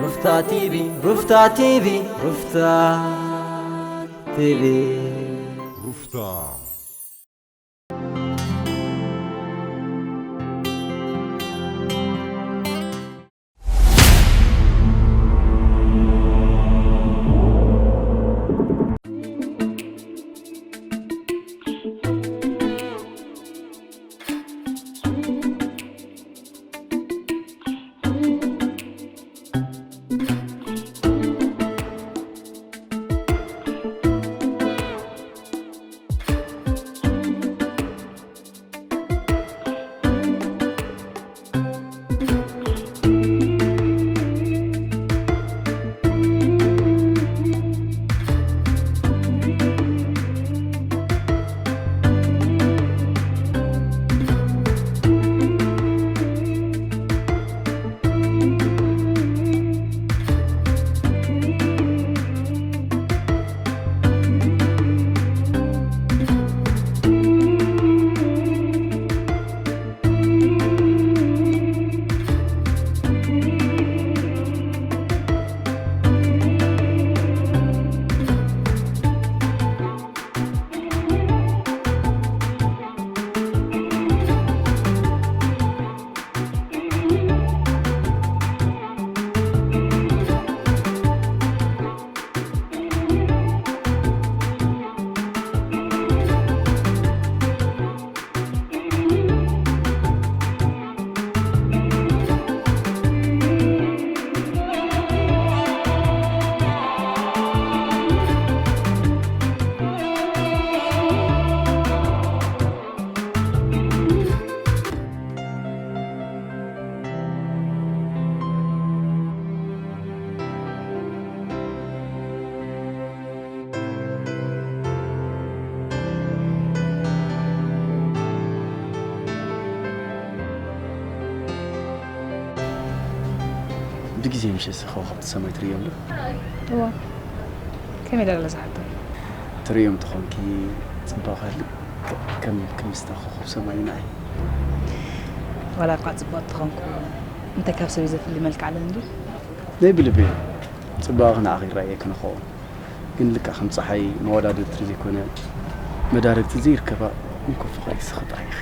ሩፍታ ቲቪ፣ ሩፍታ ቲቪ፣ ሩፍታ ቲቪ። ሩፍታ። ብግዜ ምሸት ከዋኽብቲ ሰማይ ትርእዮም ዶ? እዋ። ከመይ ዳርለ ዝሓቶ? ትርእዮም ተኾንኪ ጽባቐ ልክዕ ከም ክምስታ ኮኾብ ሰማይ እዩ ንዓይ። ዋላ እኳ ጽቡቕ ተኾንኩ፣ እንታይ ካብ ሰብ እዩ ዘፍሊ መልክዕ ኣለኒ ድዩ? ናይ ብልቢ ጽባቐ ንዓኺ ይረኣየኪ ንኸኦ። ግን ልክዕ ከም ጸሓይ መወዳድርቲ ዘይኮነ መዳርግቲ ዘይርከባ እንኮ ፍቕሪ ስኽጣ ኢኺ።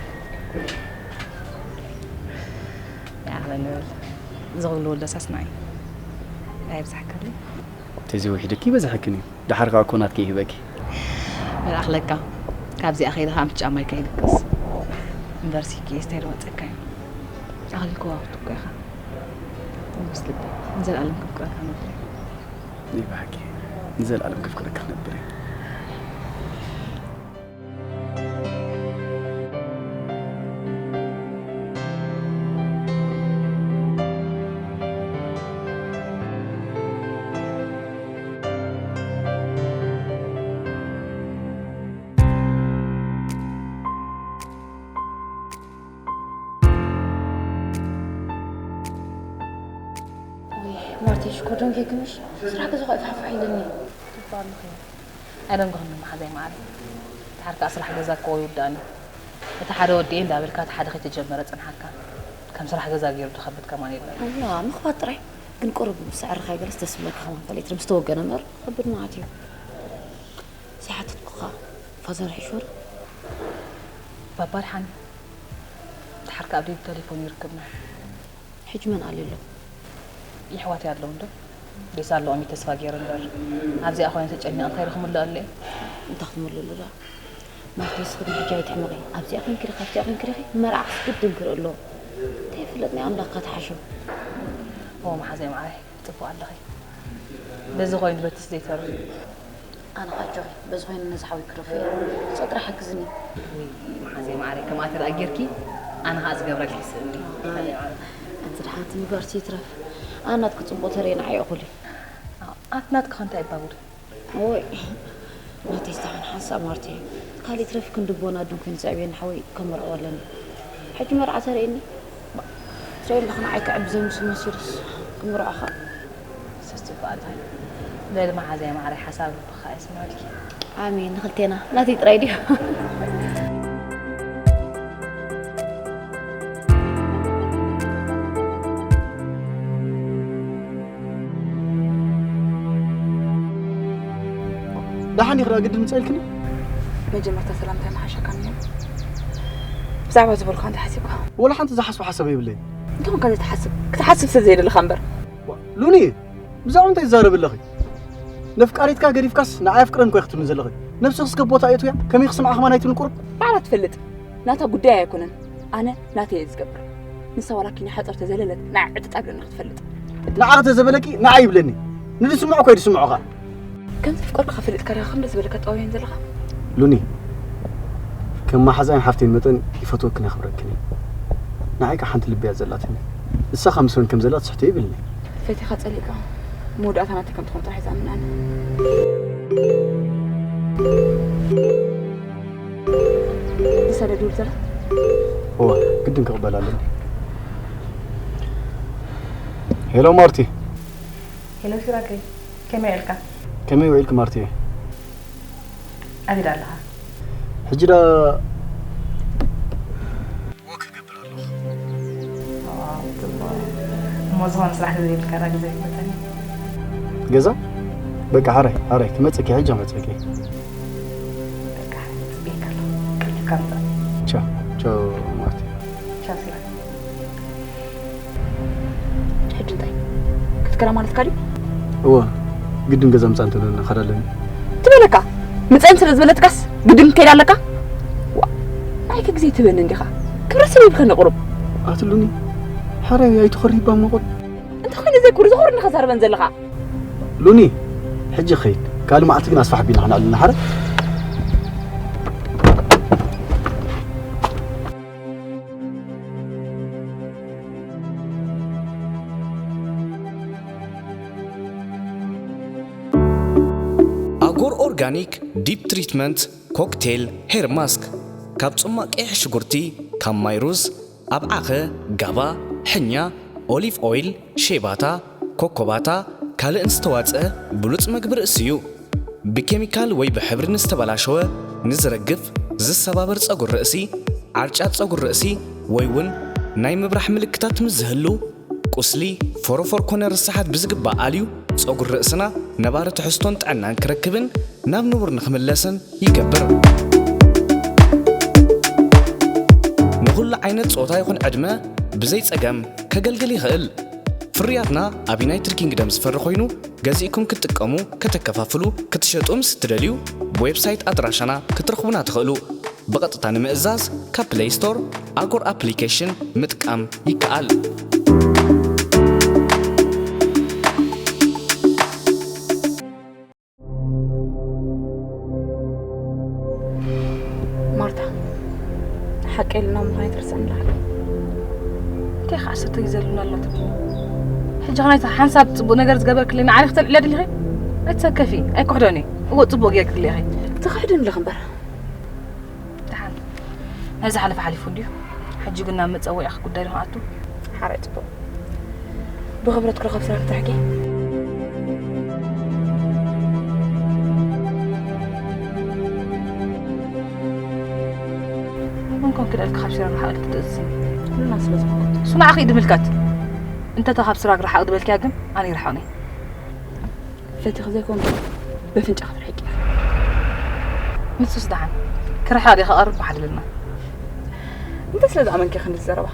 ይዓቕለኒ በል። እዚ ኩሉ ወለሳስ ንዓይ ኣይብዛሕካለይ። ተዘይውሒድኪ ይበዝሐክን እዩ። ደሓር ከኣ እኮ ናትኪ ይህበኪ። መልኣኽ ለካ። ካብዚኣ ከይደ ከኣ ምስ ጫማይ ከይድቅስ። እምበርሲ ኬስ እንታይ ዝወጸካ እዩ? ኣኽሊል ከዋኽብቲ እኮ ኢኻ። ንጉስ ልበይ። ንዘለኣለም ከፍቅረካ ነበር። ናይ ብሓቂ። ንዘለኣለም ከፍቅረካ ነበር። ወይ ማርቴ፣ ሽኮር ደንጌ ግምሽ ስራሕ ገዛ ኳ ይፋሕፋሕ ኢልኒ። ትባል ምኽንያት ኣይደንግኽን መሓዛይ መዓረይ። ድሓር ከኣ ስራሕ ገዛ እኮ ይውዳእን እዩ። እቲ ሓደ ወዲኤ እንዳበልካ እቲ ሓደ ከይተጀመረ ጽንሓካ። ከም ስራሕ ገዛ ገይሩ ዝኸብድ ከማን የለን። እዋ፣ ምኽባድ ጥራይ። ግን ቁሩብ ምስ ኣዕርኻይ ገለስ ደስ ዝብለካ ከማን ፈሊጥሪ ምስ ተወገነ እምበር ከብድ መዓት እዩ። ዘይሓተትኩኻ ፋዘር ሕሹር? ባባ ድሓን እዩ። ድሓር ከኣ ኣብ ደይብ ተሌፎን ይርክብና። ሕጂ መን ኣልዩ ኣሎ? የሕዋተይ ኣለዉ እንዶ? ቤዛ ኣለዎም እዩ ተስፋ ገይረ እምበር። ኣብዚኣ ኮይነ ተጨኒቐ እንታይ ኢለ ክምልኣሉ እየ? እንታይ ክትምልእሉ ደኣ? ማርቴ፣ ንስኺ ግን ሕጂ ኣይትሕመቒ። ኣብዚኣ ኮንኪ ዲኺ፣ ኣብቲኣ ኮንኪ ዲኺ፣ መርዓኽስ ግድን ክርኢ ኣለዎ። እንታይ ይፍለጥ፣ ናይ ኣምላኽካ ትሓሾ። እዎ መሓዘይ መዓረይ፣ ጽቡቕ ኣለኺ። በዚ ኮይኑ በትስ ዘይተርፍ። ኣነ ኸኣ ኣጆኺ፣ በዚ ኮይኑ ነዚ ሓወይ ክደፍኦ እየ። ንሱ ጥራሕ ሓግዝኒ። ውይ፣ መሓዘይ መዓረይ፣ ከምኣ ተደኣ ጌርኪ፣ ኣነ ኸኣ ዝገብረልኪ ይስእንኒ። ኣይ፣ ኣንቲ ደሓን ትንበርሲ ይትረፍ። ኣነ ናትኪ ጽቡቕ ተርእየ ንዓይ እኹል እዩ። ኣቲ ናትኪ ኸ እንታይ እባ ጉድ? ኦይ፣ ናተይ ዝተኾነ ሓንሳእ ማርቴ። ካልእ ይትረፍ ክንዲ ቦና ድንኩን ዘዕብየኒ ሓወይ ከመርዕዎ ኣለኒ። ሕጂ መርዓ ተርእየኒ። ትርእዮ ኣለኺ ንዓይ ክዕቢ ዘይምስል መሲሉስ ክምርዖ ኸኣ። ሰስቲ እኮ ኣታ። በሊ መሓዘይ መዓረይ ሓሳብ ልብኻ የስምዐልኪ። ኣሜን ንኽልቴና። ናተይ ጥራይ ድዩ? ደሓን ዲኺ ግድን ምጻእ ኢልክኒ? መጀመርታ ሰላምታይ ምሓሸካ እኒኦ። ብዛዕባ ዝበልኳ እንታይ ሓሲብካ? ወላ ሓንቲ ዝሓስቦ ሓሳብ የብለይን። እንታይ ኾንካ ዘይትሓስብ? ክትሓስብ ስለ ዘይደለኻ እምበር። ዋ፣ ሉኒ፣ ብዛዕባ እንታይ ትዛረቢ ኣለኺ? ነፍቃሪትካ ገዲፍካስ ንዓይ ኣፍቅረን እኮ ክትብልኒ ዘለኺ። ነብስኽስ ከብ ቦታ የእትውያ? ከመይ ክስምዓ ከማን ኣይትብልን ቁሩብ? ባዕላ ትፈልጥ። ናታ ጉዳይ ኣይኮነን። ኣነ ናተይ እየ ዝገብር። ንሳ ዋላ ኪና ሓፀር ተዘለለት ንዓይ ዕጥጥ ኣይብለኒ ክትፈልጥ። ንዓኺ ተዘበለኪ ንዓይ ይብለኒ። ንድስምዖ እኮ እዩ ድስምዖ ኸኣ። ከም ዘፍቀርኩኻ ፈሊጥካ ዲኻ ክንደይ ዝበለካ ጠዋውያን ዘለኻ? ሉኒ፣ ከም መሓዛይን ሓፍተይን መጠን ይፈትወክን የኽብረክን እየ። ንዓይ ከኣ ሓንቲ ልቢ እያ ዘላትኒ። ንሳ ካብ ምስበን ከም ዘላ ትስሕቶ ይብልኒ። ፈቲኻ ጸሊእካ መወዳእታ ናተይ ከም ትኾን ጥራሕ እየ ዝኣምን ኣነ። ንሳ ዶ ድውል ዘላ? እወ፣ ግድን ክቕበል ኣለኒ። ሄሎ ማርቲ። ሄሎ ሲራከይ፣ ከመይ ውዒልካ? ከመይ ውዒልኪ ማርትየ? ኣበይ ዳ ኣለኻ? ሕጂ ዳ ወክ ክገብር ኣለኹ። ዋው፣ ጽቡቕ። እሞ ዝኾነ ስራሕ ተዘይብልካ ዳ ገዛ ይመጸኒ? ገዛ? በቃ ሓራይ፣ ሓራይ ክመጸኪ፣ ሕጂ መጸኪ። በቃ፣ ጽበየካ ኣለኹ። ቀልጢፍካ ምጻእ። ቻው፣ ቻው ማርቲ። ቻው ሲራክ። ሕጂ እንታይ? ክትከዳ ማለትካ ድዩ? እወ፣ ግድን ገዛ ምጻእ እንተለና ንኸዳ ኣለኒ። ትበለካ? ምጸን ስለ ዝበለትካስ ግድን ከይዳ ኣለካ? ዋ፣ ናይከ ግዜ ትበኒ እንዲኻ። ክብረት ስለ ይብኸኒ ቁሩብ። ኣትሉኒ፣ ሓራይ ኣይትኾሪ ይባም ቁሩብ። እንተ ኾይነ ዘይኩሪ፣ ዝኾርኒ ኸዛርበን ዘለኻ። ሉኒ፣ ሕጂ ኸይድ። ካልእ መዓልቲ ግን ኣስፋሕ ቢልና ኸነዕልልና ሓረ። ኣጎር ኦርጋኒክ ዲፕ ትሪትመንት ኮክቴል ሄር ማስክ፣ ካብ ጽማቕ ቀይሕ ሽጉርቲ፣ ካብ ማይ ሩዝ፣ ኣብ ዓኸ፣ ጋባ፣ ሕኛ፣ ኦሊቭ ኦይል፣ ሼባታ፣ ኮኮባታ፣ ካልእን ዝተዋጽአ ብሉጽ መግቢ ርእሲ እዩ። ብኬሚካል ወይ ብሕብሪ ንዝተበላሸወ፣ ንዝረግፍ፣ ዝሰባበር ጸጉሪ ርእሲ፣ ዓርጫት ጸጉሪ ርእሲ፣ ወይ እውን ናይ ምብራሕ ምልክታት ምስ ዝህሉ፣ ቁስሊ፣ ፎሮፎር ኮነ ርስሓት ብዝግባእ ኣልዩ፣ ጸጉሪ ርእስና ነባሪ ትሕዝቶን ጥዕናን ክረክብን ናብ ንቡር ንኽምለስን ይገብር። ንኹሉ ዓይነት ጾታ ይኹን ዕድመ ብዘይ ጸገም ከገልግል ይኽእል። ፍርያትና ኣብ ዩናይትድ ኪንግደም ዝፈሪ ኮይኑ፣ ገዚእኩም ክትጥቀሙ፣ ከተከፋፍሉ፣ ክትሸጡ ምስ እትደልዩ፣ ብዌብሳይት ኣድራሻና ክትረኽቡና ትኽእሉ። ብቐጥታ ንምእዛዝ ካብ ፕለይ ስቶር ኣጎር ኣፕሊኬሽን ምጥቃም ይከኣል። ማርታ፣ ሓቀይ ኢልና ምዃን ኣይትርስዕን ኣለኻ። እንታይ ከ ዓሰርተ ግዜ ኢሉና ኣሎ ትብሊ? ሕጂ ከ ናይታ ሓንሳብ ጽቡቕ ነገር ዝገበርክለይ ንዓይ ክተልዕልያ ደሊኺ? ኣይትሰከፊ፣ ኣይክሕዶን እየ። እወ፣ ጽቡቕ ጌርክለይ ኢኺ። ትኽሕድን ኣለኺ እምበር። ደሓን፣ ናይ ዝሓለፈ ሓሊፉ እንድዩ። ሕጂ ግን ናብ መጸወዒኺ ጉዳይ ዶ ክንኣቱ? ሓራይ ጽቡቕ። ብኽብረት ክረኸብ ስራሕ ክትርሕቂ። መን ኮንኪ ደልኪ ካብ ሲራክ ርሓቕ ኢልኪ ትእዝዝኒ? ሉና ስለ ዝኾንኩ። እሱ ንዓኺ እዩ ድምልከት። እንተ እታ ካብ ሲራክ ርሓቕ ድበልክያ ግን ኣነ ይርሓቕኒ። ፈቲኺ ዘይኮንኪ በፍንጫ ክትርሕቂ ኢኺ። ንሱስ ደሓን ክርሓቕ ድየ ክቐርብ ብሓድልና። እንታይ ስለ ዝኣመንኪ ክንዲ ዘረባ?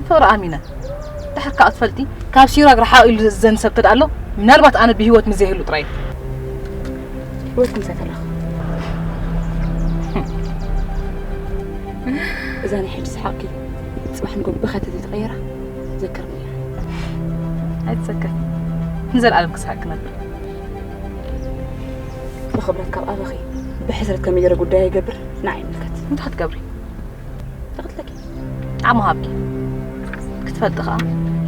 ፍቕሪ ኣሚነ። ድሕር ከኣ ትፈልጢ፣ ካብ ሲራክ ርሓቕ ኢሉ ዝእዘን ሰብ ተደኣ ኣሎ፣ ምናልባት ኣነ ብህይወት ምስ ዘይህሉ ጥራይ። ህይወት ምሳይ ከለኹ። እዛ ናይ ሕጂ ሰሓቕኪ፣ ጽባሕ ንጎ ብኸ ተዘይተቐየራ፣ ዘክርኒ እያ። ኣይትሰከፊ። ንዘለኣለም ክስሕቅ ክነብር። ብኽብረት ካብ ኣበኺ ብሕስረት ከመይ ገይረ ጉዳይ ይገብር ንዓይ ይምልከት። እንታይ ክትገብሪ? ተኽትለኪ። ዓቕሚ ሃብኪ። ክትፈልጢ ኸኣ፣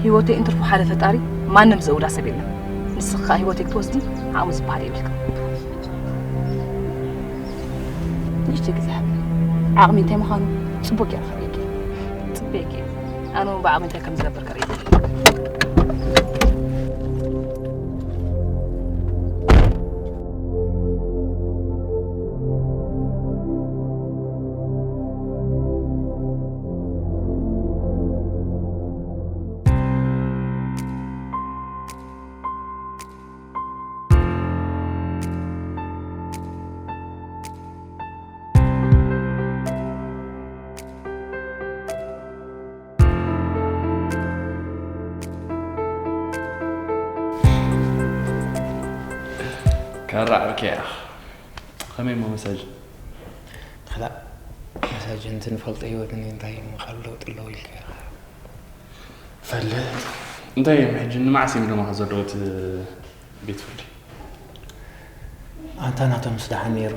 ህይወተይ እንትርፎ ሓደ ፈጣሪ፣ ማንም ዘውዳ ሰብ የለን። ንስኺ ኸኣ ህይወተይ ክትወስዲ ዓቕሚ ዝበሃል የብልክን። ንእሽቶ ግዜ ሃብኒ። ዓቕሚ እንታይ ምዃኑ ጽቡቕ ገይረ ከርእየኪ። ጽበየኪ። ኣነ እውን ብዓቕሚ እንታይ ከም ዝገብር ከርእየኪ። ካራ ዓርከይ ኢኻ። ከመይ እሞ መሳጅ? ክላእ መሳጅ እንትን ፈልጦ ህይወትን እንታይ እሞ ካብ ለውጢ ኣለዎ ኢልካ ኢኻ። ፈልጥ። እንታይ እዮም ሕጂ ንመዓስ እዮም ደማ ዘለዎት ቤት ፍርዲ? ኣንታ ናቶም ምስ ደሓን ነይሩ።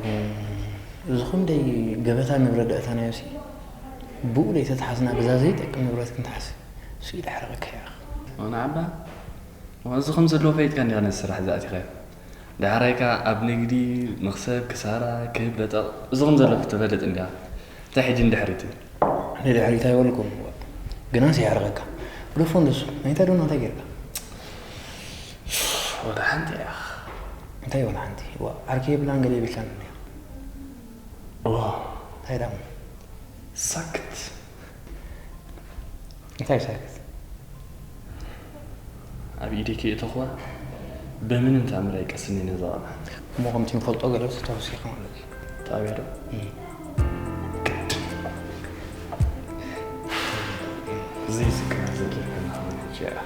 እዚ ኹም ደይ ገበታ ንብረት ደእታናዮ ሲ ብኡ ደይ ተተሓዝና ገዛ ዘይጠቅም ንብረት ክንተሓስ እሱ ይዳሕረቀካ ኢኻ። ኣነ ዓባ እዚ ከም ዘለዎ ፈይጥካ እንዲኻ ነዚ ስራሕ ዝኣቲኻዮ። ዳሕራይ ከኣ ኣብ ንግዲ መኽሰብ ክሳራ ክህብ ለጠቕ እዚ ከም ዘሎ ክትፈልጥ እንዲኻ። እንታይ ሕጂ ንድሕሪት እዩ? ንድሕሪት ኣይበልኩም። ግናስ የዕርቐካ። ግደፎ እንደሱ። ናይ እንታይ ዶ ናታይ ጌርካ? ወላ ሓንቲ እያ። እንታይ ወላ ሓንቲ? ዋ፣ ዓርኪ የብላን ገለ የብልካን እንዲኻ። ዋ። እንታይ ዳሞ? ሳክት። እንታይ ሳክት? ኣብ ኢደይ ከየእተኹዋ ብምንም ተኣምር ኣይቀስንን እየ ነዛ ቆልዓ። እሞ ከምቲ ንፈልጦ ገለ ተወሲኻ ማለት እዩ። ጣብያ ዶ? እም። ዘይዝክራ ዘድልካ ናሆነ ጀራ።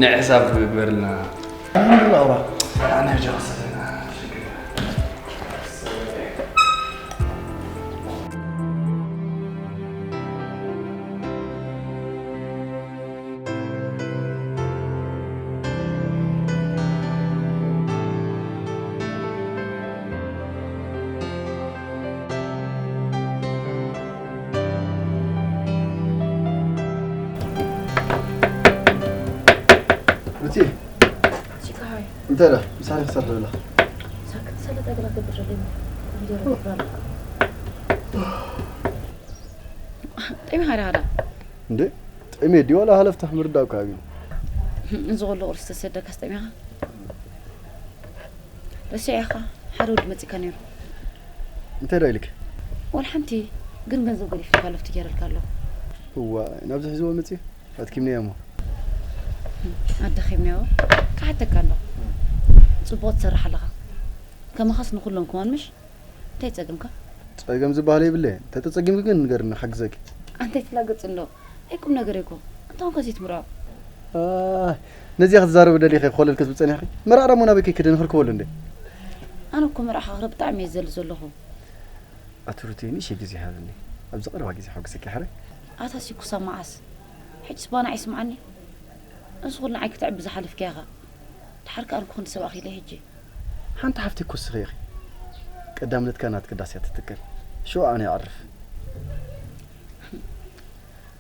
ንሕሳብ ግበርልና። ኣነ ጀራ ሰለና። እቲ ቺካ፣ ሃይ። እንታይ ደኣ? ምሳሌ ክሰርሕ ደላ። ሳክት ሰለጠ ገላ ትብር ዘለኒ። ኮምፒውተር ይብራል። ጠሚ ሃዳ ሃዳ። እንዴ? ጠሚ ዲ ዋላ ሃለፍታ ምርዳው ካቢ። እዚ ኸሎ ቁርስ ተሰደካ ስጠሚኻ። ረሲዐኻ ሓደ ወዲ መጺካ ነይሩ። እንታይ ደኣ ኢልክ? ወላ ሓንቲ፣ ግን ገንዘብ ገዲፍልካ ለፍቲ ገይረልካ ኣለኹ። እዋ፣ ናብዚ ሒዝዎ መጺኡ? ኣድኪምኒ እሞ። ኣደኺምኒ እሞ። ክሓተካ ኣለኹ። ጽቡቕ ትሰርሕ ኣለኻ። ከማኻስ ንኹሎም ክኾን ምሽ? እንታይ ጸገምካ? ጸገም ዝበሃል የብለይን። እንተ ተጸጊምኪ ግን ንገርኒ፣ ሓግዘኪ። ኣንታይ ትላገጽ እንዶ? ናይ ቁም ነገር እኮ። እንታውን ከዚ ትምርዖ? ኣይ፣ ነዚኣ ክትዛረቢ ደሊኺ ኮለል ክትብል ጸኒሕኪ? መርዓ ደሞ ናበይ ከይከደ ንኽርከበሉ እንዴ? ኣነ እኮ መርዓ ክኽረ ብጣዕሚ እየ ዝደሊ ዘለኹ። ኣቲ ሩቴ፣ ንእሽተይ ግዜ ሃብኒ። ኣብዚ ቀረባ ግዜ ሓጉሰኪ ሕራይ። ኣታ ሲ ክሳብ መዓስ? ሕጂስ ባና ኣይስምዓኒ። ንሱ ኩሉ ንዓይ ክትዕቢ ዝሓለፍኪ ኢኻ። ድሓር ከኣ ኣነ ክንዲ ሰብኣኺ ኢለ ሕጂ። ሓንቲ ሓፍቲ እኮ እስኺ ኢኺ። ቀዳምነትካ ናትኪ ዳስ እያ ትትከል። ሽዑ ኣነ ይዕርፍ።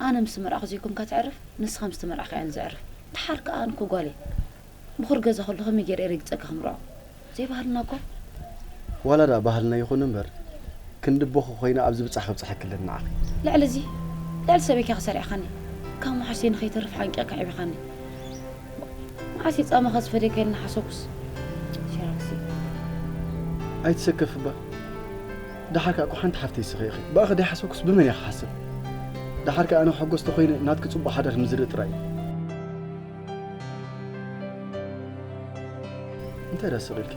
ኣነ ምስ መርዓኹ ዘይኮንካ ትዕርፍ፣ ንስኻ ምስ ተመርዓኻ እያ ዘዕርፍ። ድሓር ከኣ ኣነ እኮ ጓል እየ። ምኹር ገዛ ከሎ ከመይ ገይረ እየ ረጊጸካ ክምርዖ? ዘይባህልና እኮ። ዋላ ደኣ ባህልና ይኹን እምበር፣ ክንዲ ኣቦኺ ኮይነ ኣብዚ ብጻሕ ከብጽሓኪ ኣለኒ ንዓኺ። ልዕሊ እዚ፣ ልዕሊ ሰበይካ ሰሪዕኻኒ። ካብ መሓሽተይ ንኸይተርፍ ሓንቂቕካ ኣዕቢኻኒ። መዓስ እዩ ጻማኻ ዝፈደካ ኢልና ሓሰኩስ። ሸራክሲ። ኣይትሰከፊ እባ። ደሓር ከኣ እኮ ሓንቲ ሓፍተይ እስኺ ኢኺ። ብኣኺ ደይሓሰብኩስ ብመን እየ ክሓስብ? ደሓር ከኣ ኣነ ሕጎስ ተኾይነ ናትኪ ጽቡቕ ሓዳር ንዝርኢ ጥራይ እዩ። እንታይ ደኣ ስቕ ኢልኪ?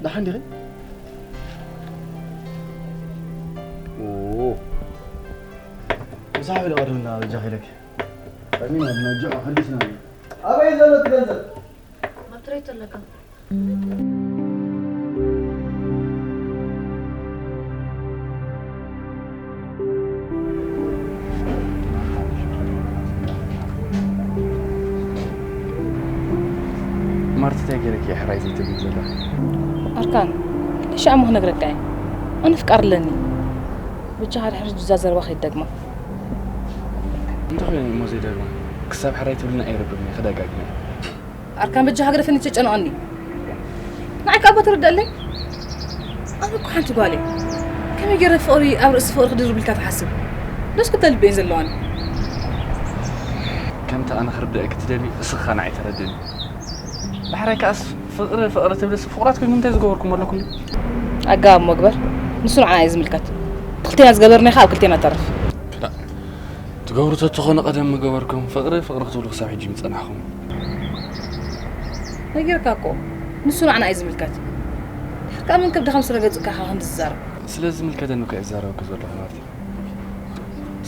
ደሓን ዲኺ? ኦ። ምሳሕ ኢለ ቀድምና በጃኺ ኢለኪ። ቀድሚና ብናይ ጅዑ ሓዲስና። ኣበይ ዘሎ እቲ ገንዘብ? ኣብ ትሬት ኣለካ። ማርቲ፣ እንታይ ገይረኪ እየ ሕራይ ዘይትብሊ ዘለኺ? ኣርካን፣ ሽዓ እሞ ክነግረካ እየ። ኣነ ፍቃር ኣለኒ። ብቻ ሓደ ሕርጅ ብዛ ዘረባ ከይትደግማ። እንታይ ኮይኑ እሞ ዘይደግማ? ክሳብ ሕራይ ትብልና ኣይረብብኒ፣ ክደጋግመ። ኣርካን በጃኻ ግደፈኒ፣ ትጨንቐኒ። ንዓይ ከኣ እባ ተረድኣለይ። ኣነ እኮ ሓንቲ ጓል እየ። ከመይ ገይረ ፍቕሪ ኣብ ርእሲ ፍቕሪ ክድርብ ኢልካ ትሓስብ? ደስ ክብለኒ ልቢ እየን ዘለዋኒ። ከምቲ ኣነ ክርድኣኪ ትደልዩ፣ እስኻ ንዓይ ተረድእኒ። ዳሕራይ ከኣስ ፍቕሪ ፍቕሪ ትብልስ ፍቑራት ኮይንኩም እንታይ ዝገበርኩም ኣለኩም? ኣገባብ እሞ ግበር። ንሱ ንዓና እዩ ዝምልከት። ክልቴና ዝገበርናዮ ከኣ ኣብ ክልቴና ተርፍ። ክላእ። ትገብሩ ተትኾኑ ቀደም ምገበርኩም፣ ፍቕሪ ፍቕሪ ክትብሉ ክሳብ ሕጂ ምጸናሕኩም። ነጊርካ እኮ፣ ንሱ ንዓና እዩ ዝምልከት። ድሕር ከኣ መን ከብድኻ ምስ ረገጹ ኢኻ ክንዲ ዝዛረብ? ስለ ዝምልከተኒ እኮ እየ ዝዛረበኪ ዘለኹ ማርቲ።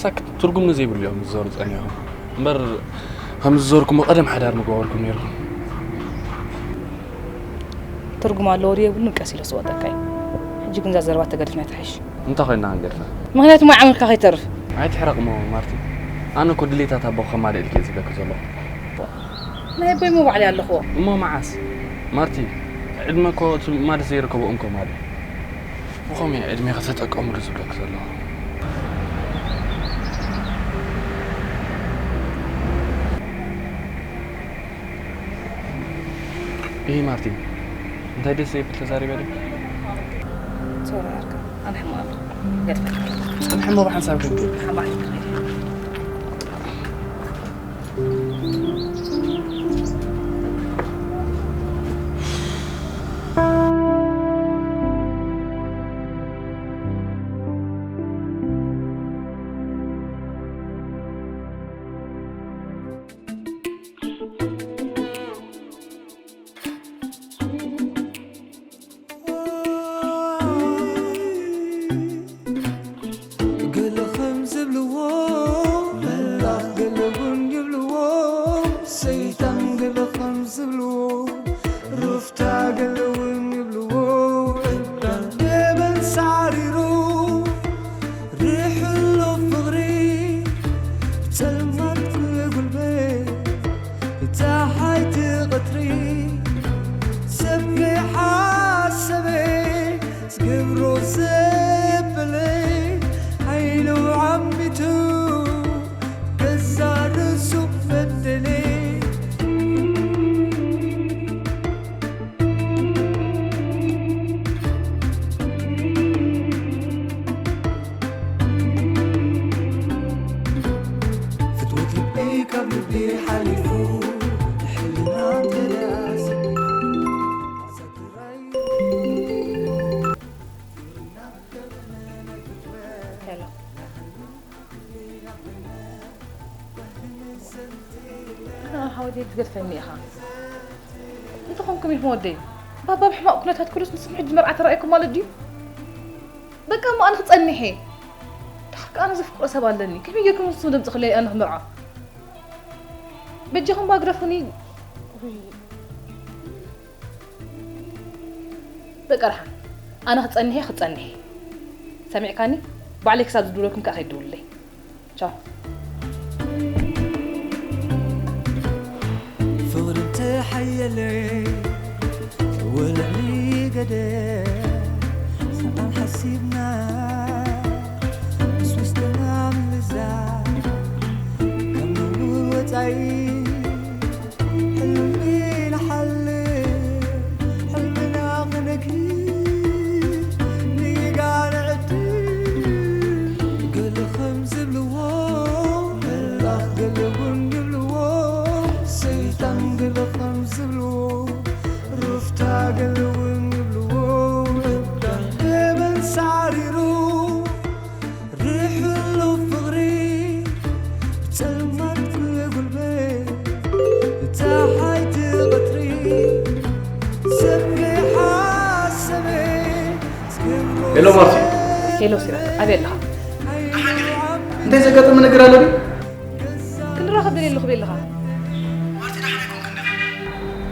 ሳክት ትርጉም ንዘይብሉ እዮም ዝዞሩ ጸኒሖም። እምበር ከም ዝዞርኩሞ ቀደም ሓዳር ምገበርኩም ነይርኩም። ትርጉም ኣለዎ ድዩ የብሉን ቀስ ኢለ ዝወጠካ እዩ። ሕጂ ግን እዛ ዘረባ ተገድፍና ትሕሽ። እንታይ ኮይና ክንገድፋ? ምኽንያቱ ማይ ዓመልካ ከይተርፍ። ኣይትሕረቕ እሞ ማርቲ። ኣነ እኮ ድሌታት ኣቦ ከማልእ ኢልኪ እየ ዝብለኪ ዘለኹ። ናይ ኣቦይ እሞ ባዕለይ ኣለኹዎ። እሞ መዓስ? ማርቲ፣ ዕድመ እኮ እቲ ማለት ዘይርከቦ እንኮ ማለት። ብኸመይ ዕድሜ ከተጠቀምሉ ዝብለኪ ዘለኹ? ይሄ ማርቲን፣ እንታይ ደስ ዘይብል ተዛሪበ ድዩ? ሶሪ ኣርካ፣ ኣነ ሕማቕ እየ። ገድፈ። ጽንሒ እሞ ብሓንሳብ ክንከይድ። ሓባር። ገለ ከም ዝብልዎ፣ መላኽ ገለ እውን ይብልዎ፣ ሰይጣን ገለ ከም ዝብልዎ፣ ሩፍታ ገለ እውን ይብልዎ፣ እዳን ደበን ሳዕሪሩ፣ ርሕሎ ፍቕሪ፣ ብጸልማት ኩለ ጉልበት፣ ጸሓይ እቲ ቀትሪ፣ ሰብ ከይሓሰበ፣ ዝገብሮ ዘበለ፣ ሓይሉ ዓሚቱ፣ ገዛ ርእሱ በደለ። ፍትወት ልበይ ካብ ልቢ ሓሊፉ፣ ንሕልና እንተ ደኣ ሰሚዑ፣ ኣዛ ትራይ ሄሎ። ኣነ ሓወደይ ትገድፈኒ ኢኻ። እንታይ ኾንኩም ኢልኩም ወደይ? ባባ ብሕማቕ ኩነታት ኩሉስ ንስኹም ሕጂ መርዓ ተራእይኩም ማለት ድዩ? በቃ እሞ ኣነ ክጸንሕ እየ። ደሓር ከኣ ኣነ ዘፍቅሮ ሰብ ኣለኒ። ከመይ ጌርኩም ንሱ ደምጽኹለይ ኣነ ክምርዖ? በጃኹም ባግረፉኒ። ውይ። በቃ ደሓን። ኣነ ክጸንሕ እየ፣ ክጸንሕ እየ። ሰሚዕካኒ? ባዕለይ ክሳብ ዝድውለልኩም ከኣ ከይትድውሉለይ። ቻው። ፍቕሪ እንተሓየለ ወልዕሊ ገደል ሰላም ሓሲብና ምስ ውስጥና ምልዛብ ካብ ነውር ወጻኢ ሕልሚ ንሓልም ሕልምና ክነግህ ንጋር ዕድል ገለ ከም ዝብልዎ መላኽ ገለ እውን ይብልዎ ሰይጣን ገለ ከም ዝብልዎ ሩፍታ ገለ እውን ይብልዎ እዳን ደበን ሳዕሪሩ ርሕሎ ፍቕሪ ብጸልማት ኩለ ጉልበት ጸሓይ እቲ ቀትሪ ሰብ ከይሓሰበ ሄሎ ማርቲ። ሄሎ ሲራክ፣ ኣበይ ኣለኻ? እንታይ ዘጋጠመ ነገር ኣሎ ድዩ? ክንራኸብ ደልየ ኣለኹ፣ ኣበይ ኣለኻ?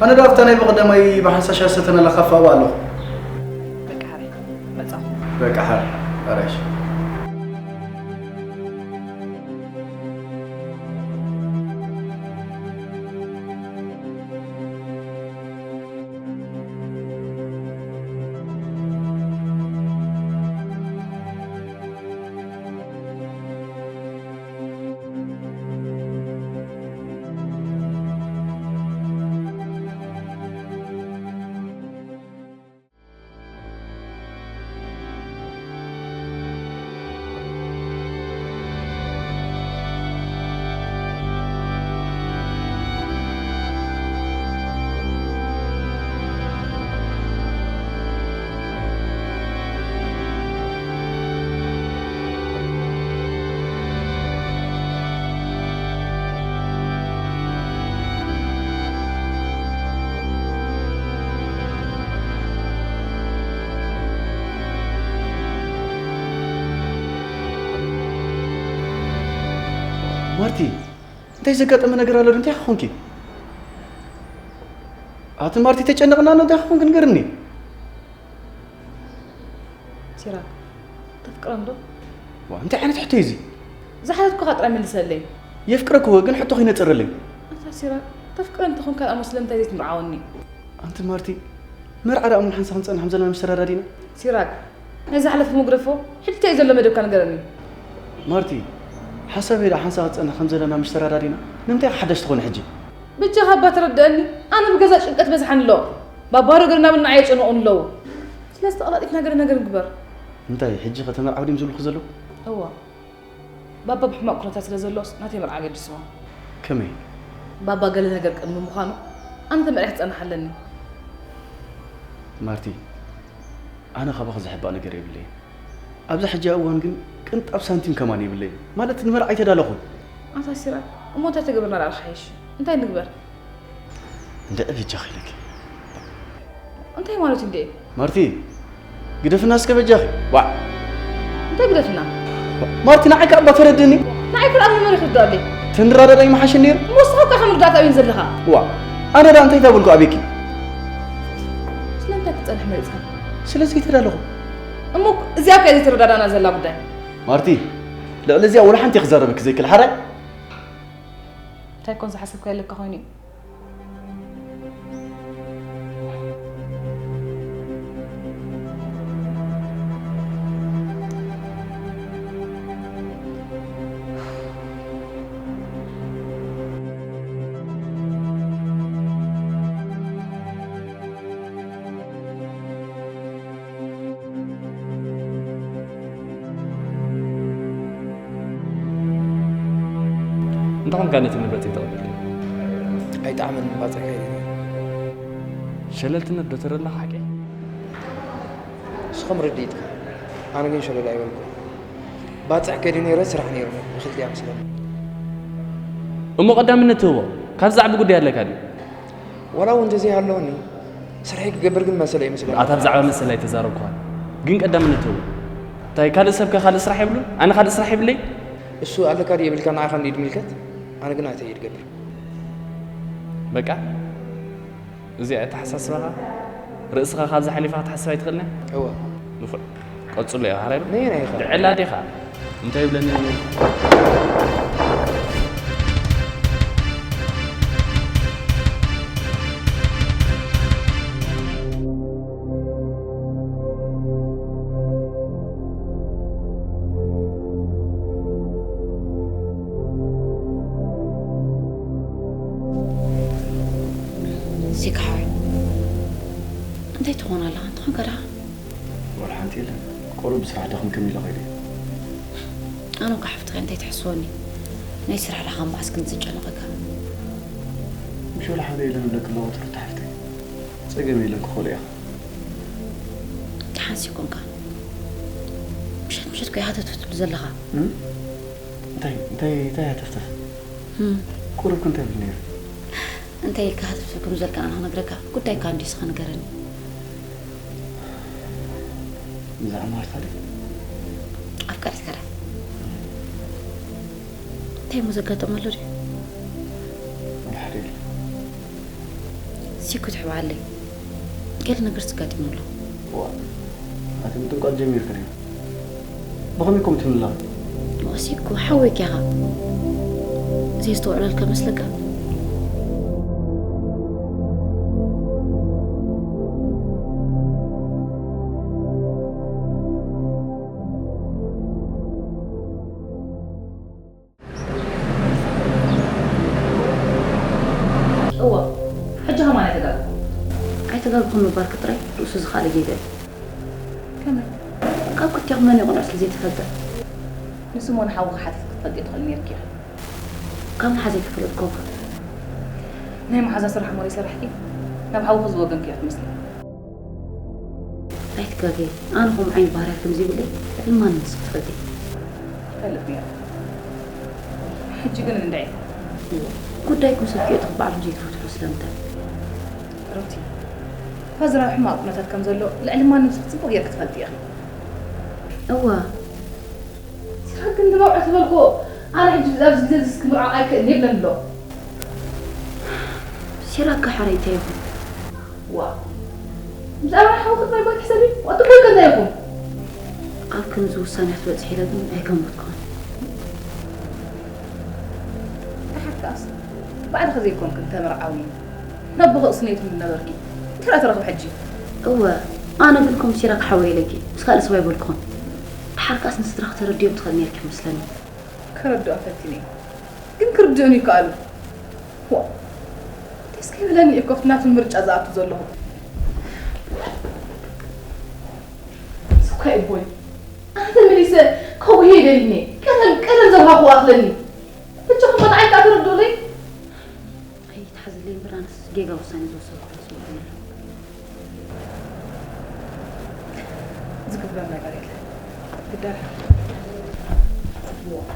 ኣነ ዶ ኣብታ ናይ ብቐዳማይ ብሓንሳብ ሻሂ ዝሰተናላ ካፈ ኣብኣ ኣለኹ። በቃ ሓራይ፣ መጻኹ። በቃ ሓራይ፣ ሓራይ እሺ። ማርቲ፣ እንታይ ዘጋጠመ ነገር ኣሎ? እንታይ ኾንኪ? ኣቲ ማርቲ፣ ተጨነቕና ነው እንታይ ኾንኪ ንገርኒ? ሲራክ፣ ተፍቅረኒ ዶ? ዋ፣ እንታይ ዓይነት ሕቶ እዩ እዚ? ዝሓተትኩኻ ጥራይ መልሰለይ። የፍቅረኪ እወ፣ ግን ሕቶኺ ነጽርለይ። ኣታ ሲራክ፣ ተፍቅረኒ እንተኾንካ ደኣ እሞ ስለምንታይ ዘይትምርዓወኒ? ኣንቲ ማርቲ፣ መርዓ ደኣ እሞ ሓንሳእ ክንጸንሕ ከም ዘለና ምሽ ተረዳዲና። ሲራክ፣ ናይ ዝሓለፈ ምጉረፎ፣ ሕጂ እንታይ እዩ ዘሎ መደብካ ንገረኒ። ማርቲ፣ ሓሳበይ ደኣ ሓንሳእ ክጸንሕ ከም ዘለና ምሽ ተረዳዲና፣ ንምንታይ ኢኻ ሓዳሽ ትኾኒ ሕጂ? በጃኻ እባ ተረድአኒ፣ ኣነ ብገዛ ጭንቀት በዝሓኒ ኣሎ። ባባ ዶ ገለ ናብና ኣየጨነቑን ኣለዉ። ስለዚ ተቐላጢፍና ገለ ነገር ንግበር። እንታይ፣ ሕጂ ከተመርዓው ድዮም ዝብሉኺ ዘለዉ? እወ። ባባ ብሕማቕ ኩነታት ስለ ዘሎስ ናተይ መርዓ ኣገዲስዎ። ከመይ? ባባ ገለ ነገር ቅድሚ ምዃኑ ኣነ ተመርዒ ክጸንሕ ኣለኒ። ማርቲ፣ ኣነ ካባኺ ዝሕባእ ነገር የብለይን። ኣብዛ ሕጂ እዋን ግን ቅንጣብ ሳንቲም ከማን የብለይን። ማለት ንመርዓ ኣይተዳለኹን። ኣታ ሲራክ፣ እሞ እንታይ ተገብርና ደኣ ክሓይሽ? እንታይ ንግበር? እንድዒ በጃኺ ኢለኪ። እንታይ ማለት እዩ እንድዒ? ማርቲ፣ ግደፍና እስከ በጃኺ። ዋዕ! እንታይ ግደፍና? ማርቲ፣ ንዓይ ከኣ እባ ተረድእኒ። ንዓይ ከኣ ኣብ መመሪ ክርዳእ ኣለይ። ተንረዳዳእ ይመሓሸኒ ነይሩ። እሞ ንስኻ እኮ ኢኻ ምርዳእታ ኣብየን ዘለኻ። ዋዕ! ኣነ ደኣ እንታይ ተበልኩ ኣቤኪ? ስለምንታይ ክትጸንሕ መሪጽካ? ስለ ዘይተዳለኹ። እሞ እዚኣ እኮ እያ ዘይተረዳዳእና ዘላ ጉዳይ። ማርቲ፣ ልዕሊ እዚኣ ወላ ሓንቲ ክዛረበኪ ዘይክእል ሓራይ። እንታይ ኮን ዝሓሰብካ የለካ ኮይኑ እዩ። እንታይ ኮንካ ነቲ መግለጺ ተቐቢልካዮ? ኣይጠዓመንን፣ ባጽዕ ከይዱ ነይሩ። ሸለልትነት ዶ ተረድናኻ ሓቂ? ንስኹም ርድኢትካ፣ ኣነ ግን ሸለል ኣይበልኩን። ባጽዕ ከይዱ ነይረ፣ ስራሕ ነይሩኒ፣ ንክልቲኣ መስለኒ። እሞ ቀዳምነት ትህቦ፣ ካብዚ ዝዓቢ ጉዳይ ኣለካ ድዩ? ዋላ እውን እንተዘይሃለወኒ፣ ስርሐይ ክገብር ግን መሰለይ ይመስለኒ። ኣታ ብዛዕባ መሰል ኣይተዛረብኩኻን፣ ግን ቀዳምነት ትህቦ። እንታይ ካልእ ሰብከ ካልእ ስራሕ የብሉን? ኣነ ካልእ ስራሕ የብለይ? እሱ ኣለካ ድዩ የብልካን ንዓኻ እንድዩ ዝምልከት፣ ኣነ ግን ኣተይ እየ ዝገብር። በቃ፣ እዚ ኣተሓሳስባኻ፣ ርእስኻ ካብዚ ሓሊፋ ክትሓስብ ኣይትኽእልን? እወ። ንፉዕ። ቀጽሎ ኢኻ፣ ሓራይ ዶ? ነየናይ ኢኻ? ድዕላ ዲኻ? እንታይ ይብለኒ? ሲካ ሓወይ፣ እንታይ ትኾን ኣለኻ? እንታይ ኮንካ ደኣ? ዋላ ሓንቲ የለን። ቁሩብ ብስራሕ ደኽምክም ኢለ ከይደ። ኣነ እኮ ሓፍትኻ እንታይ ትሕስወኒ? ናይ ስራሕ ደኣ ካብ መዓስ ክንዲ ዘጨነቐካ? ምሽ ወላ ሓደ የለን እብለኪ ኣለኹ ትርታ ሓፍተይ። ጸገም የለን ክኸእሎ ኢኻ። ደሓንሲ ኮንካ። ምሸት ምሸት እኮ ኢኻ ሃተፍተፍ ትብል ዘለኻ። እም? እንታይ፣ እንታይ፣ እንታይ ሃተፍተፍ? እም። ቁሩብ እንታይ ብል ነይሩ? እንታይ ኢልካ ሃተፍተፍ ከም ዝበልካ ኣነ ክነግረካ? ጉዳይካ እንድዩ እስኻ ንገረኒ። ብዛዕባ ማርታ ድዩ? ኣፍቃሪትካ ድያ? እንታይ እሞ ዘጋጠመ ኣሎ ድዩ? ወላ ሓደ የለን። ሲኩ ትሕብዓለይ። ገለ ነገር ተጋጢሙ ኣሎ። እዋ፣ ኣቲ ምጥንቃቕ ጀሚርካ ድዩ? ብኸመይ ከምኡ ትምለኺ? እሲ እኮ ሓወይካ ኢኻ። ዘየስተውዕለልካ መስለካ? እወ፣ ሕጂ ከማን ኣይተጋግኹን። ኣይተጋግኹን ምባልኪ ጥራይ ርእሱ ዝኸኣለ ጌጋ እዩ። ከመይ? ካብ ክልቴኹም መን እዩ ቅኑዕ ስለ ዘይትፈልጢ። ንስሞን ሓውኺ ሓቲትኪ ክትፈልጢ ትኽእሊ ነይርኪ ኢኺ። ካብ መሓዘይ ከይፈለጥክዎ ከ? ናይ መሓዛ ስራሕ እሞ ዘይሰራሕኪ፣ ናብ ሓውኺ ዝወገንኪ ኢኺ ትመስሊ። ኣይትጋገይ፣ ኣነ ከምኡ ዓይነት ባህርያት ከም ዘይብለይ ልዕሊ ማንም ንስኺ ትፈልጢ። ይፈልጥ ነይረ። ሕጂ ግን እንድዒ። ጉዳይኩም ሰኪዑ ኢኹም ባዕልኹም ዘይትፈትሑ ስለምንታይ? ሩቲ፣ ፋዘር ኣብ ሕማቕ ኩነታት ከም ዘሎ ልዕሊ ማንም ሰብ ጽቡቕ ጌርኪ ትፈልጢ ኢኺ። እዋ። ሲራክ ግን ንመውዕል ዝበልክዎ፣ ኣነ ሕጂ ኣብዚ ግዜ እዚ ክምርዖ ኣይክእልን እየ ይብለኒ ኣሎ። ሲራክ ሓራይ እንታይ ይኹን? ዋ። ብዛዕባ ሓውኺ ጥራይ እኳ ኣይትሕሰቢ። ዋጥቦይ ከ እንታይ ይኹን? ኣብ ከምዚ ውሳኔ ክትበጽሕ ኢለ ግን ኣይገመትኩን። ደሓር ከኣስ ባዕልኺ ዘይኮንክን ተመርዓዊ፣ ነቦኺ እቕስነይ ትብሊ ነበርኪ። እንታይ ደኣ ትረኽቢ ሕጂ? እወ፣ ኣነ ግን ከም ሲራክ ሓወይ ኢለኪ ምስ ካልእ ሰብ ኣይበልኩን። ደሓር ከኣስ ንስድራኺ ተረድዮም ትኽእል ነይርኪ መስለኒ። ከረድኦ ፈቲነ፣ ግን ክርድኡኒ ይከኣሉ። ዋ፣ ደስ ከይብለኒ እኮ ኣብቲ ናቱ ምርጫ ዝኣቱ ዘለኹ። ስኳይ ቦይ፣ ኣነ ተመሊሰ ከጉህየ ደሊኒ። ቀደም፣ ቀደም ዘብሃኹ ኣኽለኒ። ብቻኹም መታዓይካ ትርድኡለይ? ኣይትሓዝለይ እምበር፣ ኣነስ ጌጋ ውሳኔ ዝወሰንኩ ስምዒት ነይሩ። ዝግበር ነገር የለን። ግደል። ስማዕ፣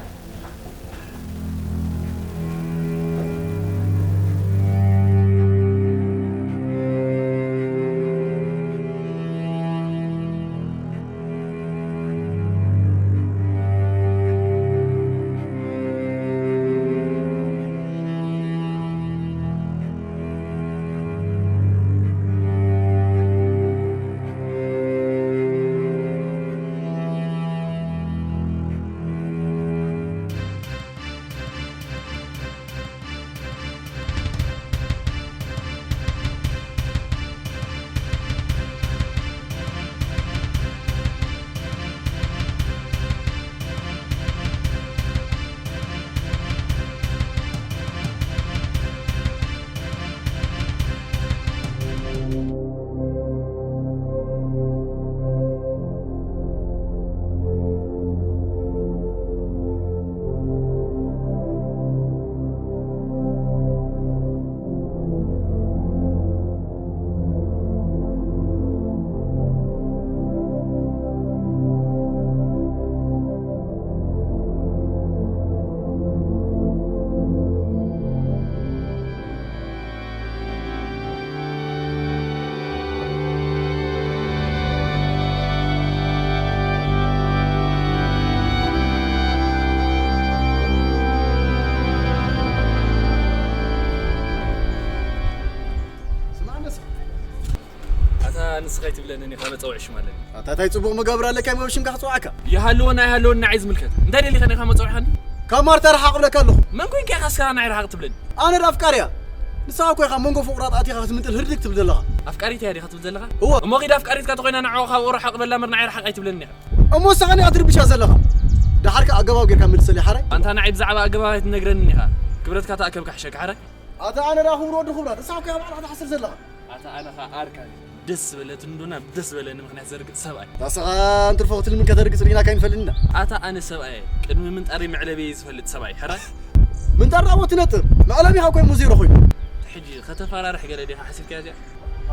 ኣታ ንስኻ ኣይትብለንን ኢኻ፣ መጸውዒ ሽም ኣለኒ። ኣታ እንታይ ጽቡቕ መጋብር ኣለካ እሞ ሽምካ ክጽውዓካ? ይሃልወን ኣይሃልወን ንዓይ ዝምልከት። እንታይ ደሊኻ ኢኻ መጸውዒኻኒ? ካብ ማርታ ርሓቕ እብለካ ኣለኹ። መን ኮንካ ኢኻ እስኻ ንዓይ ርሓቕ ትብለኒ? ኣነ ዶ ኣፍቃሪያ? ንስኻ እኮ ኢኻ መንጎ ፍቑራት ኣቲኻ ክትምንጥል ህርድግ ትብል ዘለኻ። ኣፍቃሪተይ ዲኻ ትብል ዘለኻ? እወ። እሞ ኺድ ኣፍቃሪትካ ተኾይና ንዕኡ ካብኡ ርሓቕ በላ እምበር ንዓይ ርሓቕ ኣይትብለኒ ኢኻ። እሞ ንስኻ ዲኻ ትርብሻ ዘለኻ? ደሓር ከኣ ኣገባብ ጌርካ መልሰለይ ሓራይ? ኣንታ ንዓይ ብዛዕባ ኣገባብ ኣይትነግረንን ኢኻ። ክብረትካ ተኣከብ ክሕሸካ ሓራይ? ኣታ ኣነ ደኣ ክብሮ ወዲ ክብራት፣ ንስኻ እኮ ኢኻ ባዕልኻ ትሓስር ዘለኻ። ኣታ ኣነ ኸኣ ኣርካን ደስ ዝበለት እንዶ ናብ ደስ ዝበለኒ ምኽንያት ዘርግጽ ሰብኣይ። ኣታ ንስኻ እንትርፎ ክትልምን ከተርግጽ ርኢናካ ኣይንፈልጥን ኢና። ኣታ ኣነ ሰብኣይ ቅድሚ ምንጣረይ መዕለቢየይ ዝፈልጥ ሰብኣይ፣ ሕራይ? ምንጣር ደኣ ትነጥር፣ መዕለቢኻ እኮ እሞ ዜሮ ኮይኑ። ሕጂ ከተፈራርሕ ገለ ዲኻ ሓሲብካያ እዚኣ?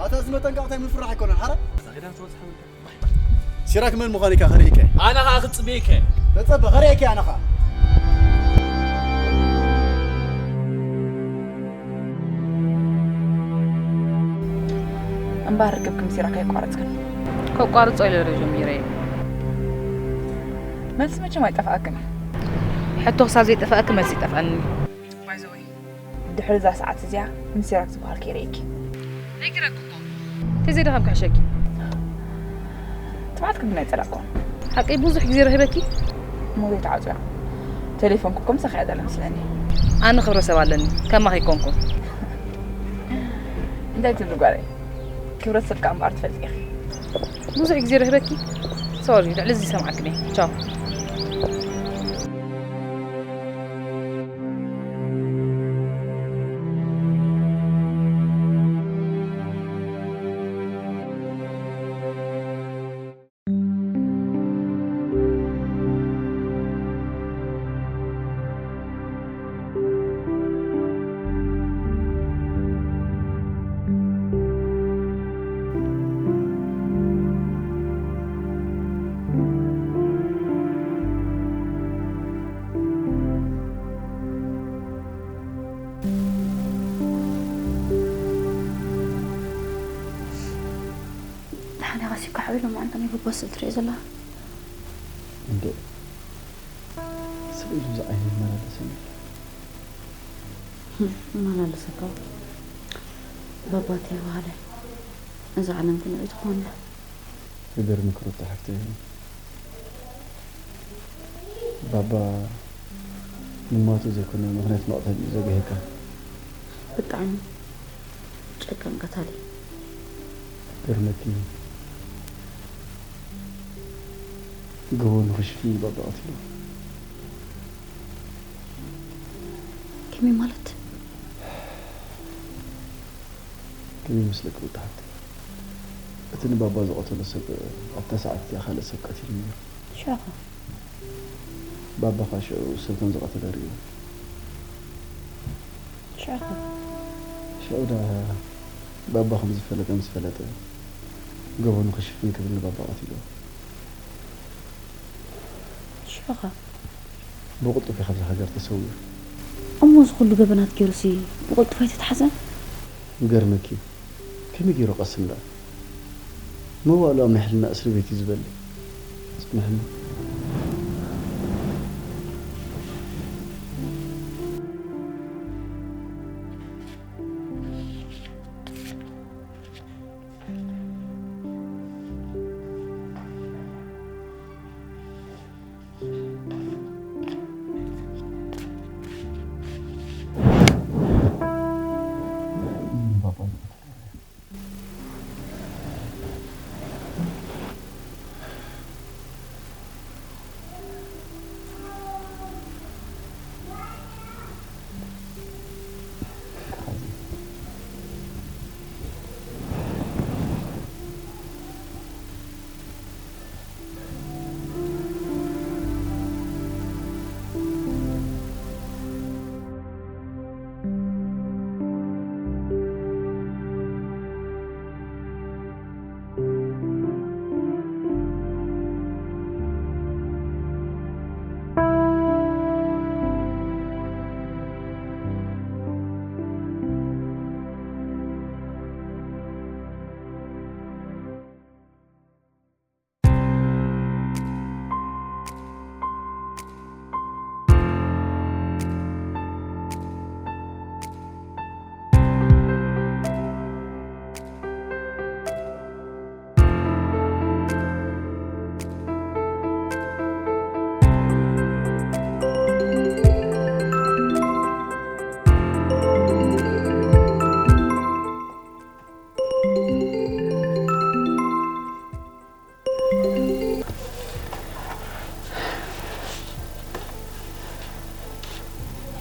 ኣታ እዚ መጠንቀቕታ ምፍራሕ ኣይኮነን፣ ሓራይ? ኣታ ኺዳ ትወጽሓ በልካ። ሲራክ መን ምዃኑ ኢኻ ከርእየካ። ኣነ ኸኣ ክጽበየካ። ተጸበ፣ ከርእየካ ኣነ ኸኣ። እምበኣር ርክብኪ ምስ ሲራክ ኣየቋረጽክን? ከቋርጾ ኢለ ዶ ጀሚረ እየ? መልሲ መቸም ኣይጠፍኣክን እዩ። ሕቶ ክሳብ ዘይጠፍኣኪ መልሲ ይጠፍኣኒ። By the way፣ ድሕሪ እዛ ሰዓት እዚኣ ምስ ሲራክ ዝበሃል ከይርእየኪ። ነጊረኪ እኮ። ተዘይደኸም ክሕሸኪ። ትብዓትኪ ግን ኣይጸላእኩን። ሓቀይ ብዙሕ ግዜ ረኺበኪ? እሞ ዘይተዓጽያ። ቴሌፎንኪ እኮ ምሳኺ እያ ዘላ መስለኒ። ኣነ ክብረ ሰብ ኣለኒ፣ ከማኺ ኣይኮንኩን። እንታይ ትብሊ ጓለይ? ክብረት ሰብካ እምበኣር ትፈልጢ ኢኺ። ብዙሕ ግዜ ረኺበኪ? ሶሪ፣ ልዕሊ እዚ ይሰምዓክን እየ። ቻው። ደሓን ኢኻ ሲኮ ሓወይ፣ ሎማዓንቲ ናይ ባባ ስእሊ ትሪኦ ዘለኻ? እንዶ፣ ስቕ ኢሉ እዚ ዓይኒ ይመላለሰኒ ኣሎ። ህም፣ ይመላለሰካ። ባባ ተይበሃለ እዛ ዓለም ግን ርኢቶ ክኾን እያ። ይገርምኪ ሩታ ሓፍተይ፣ ባባ ንሞቱ ዘይኮነ ምኽንያት መቕተል እዩ ዘግህካ። ብጣዕሚ ጨካን ቀታሊ። ገርመኪ ገበኑ ክሽፍን ባባ ቀቲሉ። ከመይ ማለት? ከመይ ይመስለኪ ውድ ሓፍተይ? እቲ ንባባ ዝቐተሎ ሰብ ኣብታ ሰዓት እቲኣ ካልእ ሰብ ቀቲሉ ነይሩ። ሽዑኸ? ባባ ኸዓ ሽዑ ሰብ ከም ዝቐተለ ርእዩ። ሽዑኸ? ሽዑ ደኣ ባባ ከም ዝፈለጠ ምስ ፈለጠ ገበኑ ክሽፍን ክብል ንባባ ቀቲሉ። ሽዑኸ? ብቕልጡፍ እዩ ካብዛ ሃገር ተሰዊሩ። እሞ እዚ ኩሉ ገበናት ገይሩሲ ብቕልጡፍ ኣይተታሕዘን? ይገርመኪ እዩ። ከመይ ገይሩ ቀስን ደኣ? መዋእሉ ኣብ ናይ ሕልና እስሪ ቤት እዩ ዝበልዕ። ጽንሕኒ።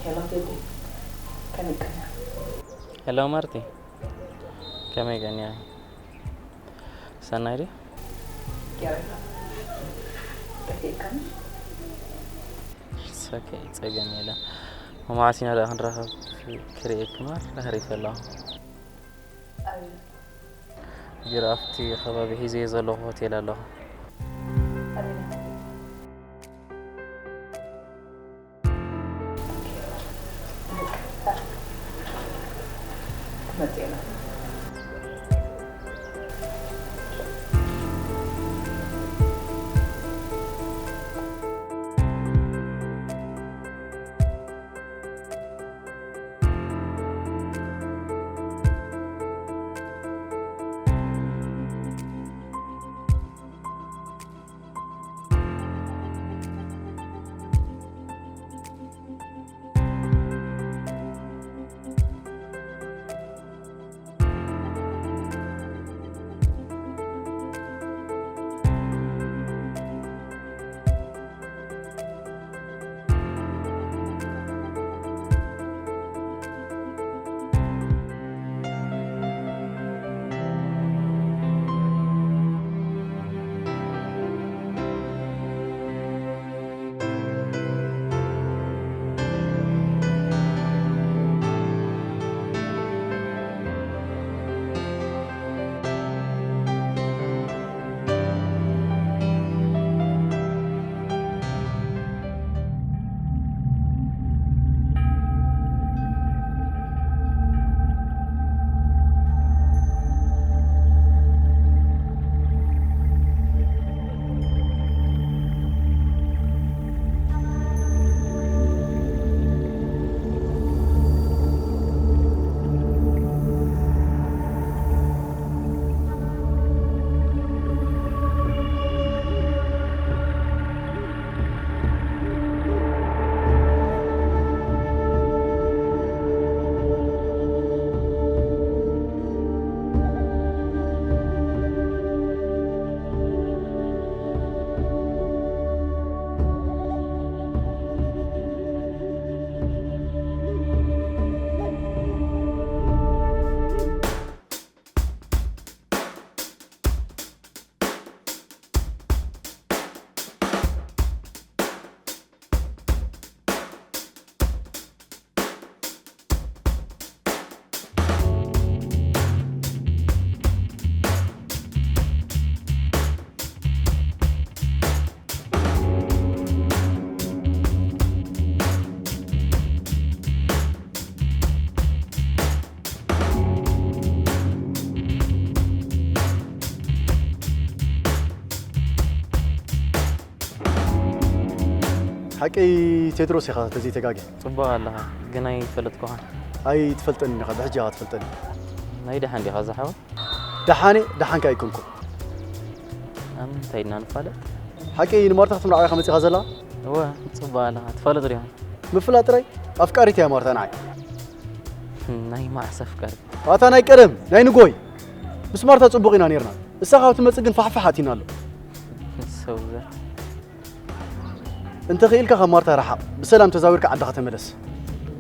ሄሎ ቴዲ፣ ከመይ ቀንያ? ሄሎ ማርቲ፣ ከመይ ቀንያ? ሰናይ ድዩ? ጌረላ። ጠፊእካኒ? It's okay፣ ጸገም የለን። መዓስ ኢና ደኣ ክንራኸብ? ክርእየኪ ማር ኣህሪፈ ኣለኹ። ኣበይ? ጅራ ኣብቲ ከባቢ ሒዘዮ ዘለኹ ሆቴል ኣለኹ። ኣበይ? ሓቂ ቴድሮስ ኢኻ ተዘይተጋግየ። ጽቡቕ ኣለኻ፣ ግን ኣይፈለጥኩኻን። ኣይትፈልጠንን ኢኻ፣ ብሕጂ ኢኻ ትፈልጠኒ። ናይ ደሓን ዲኻ ዝሓወይ? ደሓነ ደሓንካ ኣይኮንኩን። ኣብ ምንታይ ኢና ንፋለጥ? ሓቂ ንማርታ ክትምርዓው ኢኻ መጺኻ ዘለኻ? እወ፣ ጽቡቕ ኣለኻ። ትፋለጡ ዲኹም? ምፍላጥ ጥራይ ኣፍቃሪት እያ ማርታ ንዓይ። ናይ መዓስ ኣፍቃሪት? ኣታ ናይ ቀደም፣ ናይ ንጎይ። ምስ ማርታ ጽቡቕ ኢና ኔርና። እሳ ካብ ትመጽእ ግን ፋሕፋሕ ኣቲና ኣሎ። ሰውዘር። እንተ ኽኢልካ ካብ ማርታ ርሓቕ። ብሰላም ተዛዊርካ ዓድኻ ተመለስ።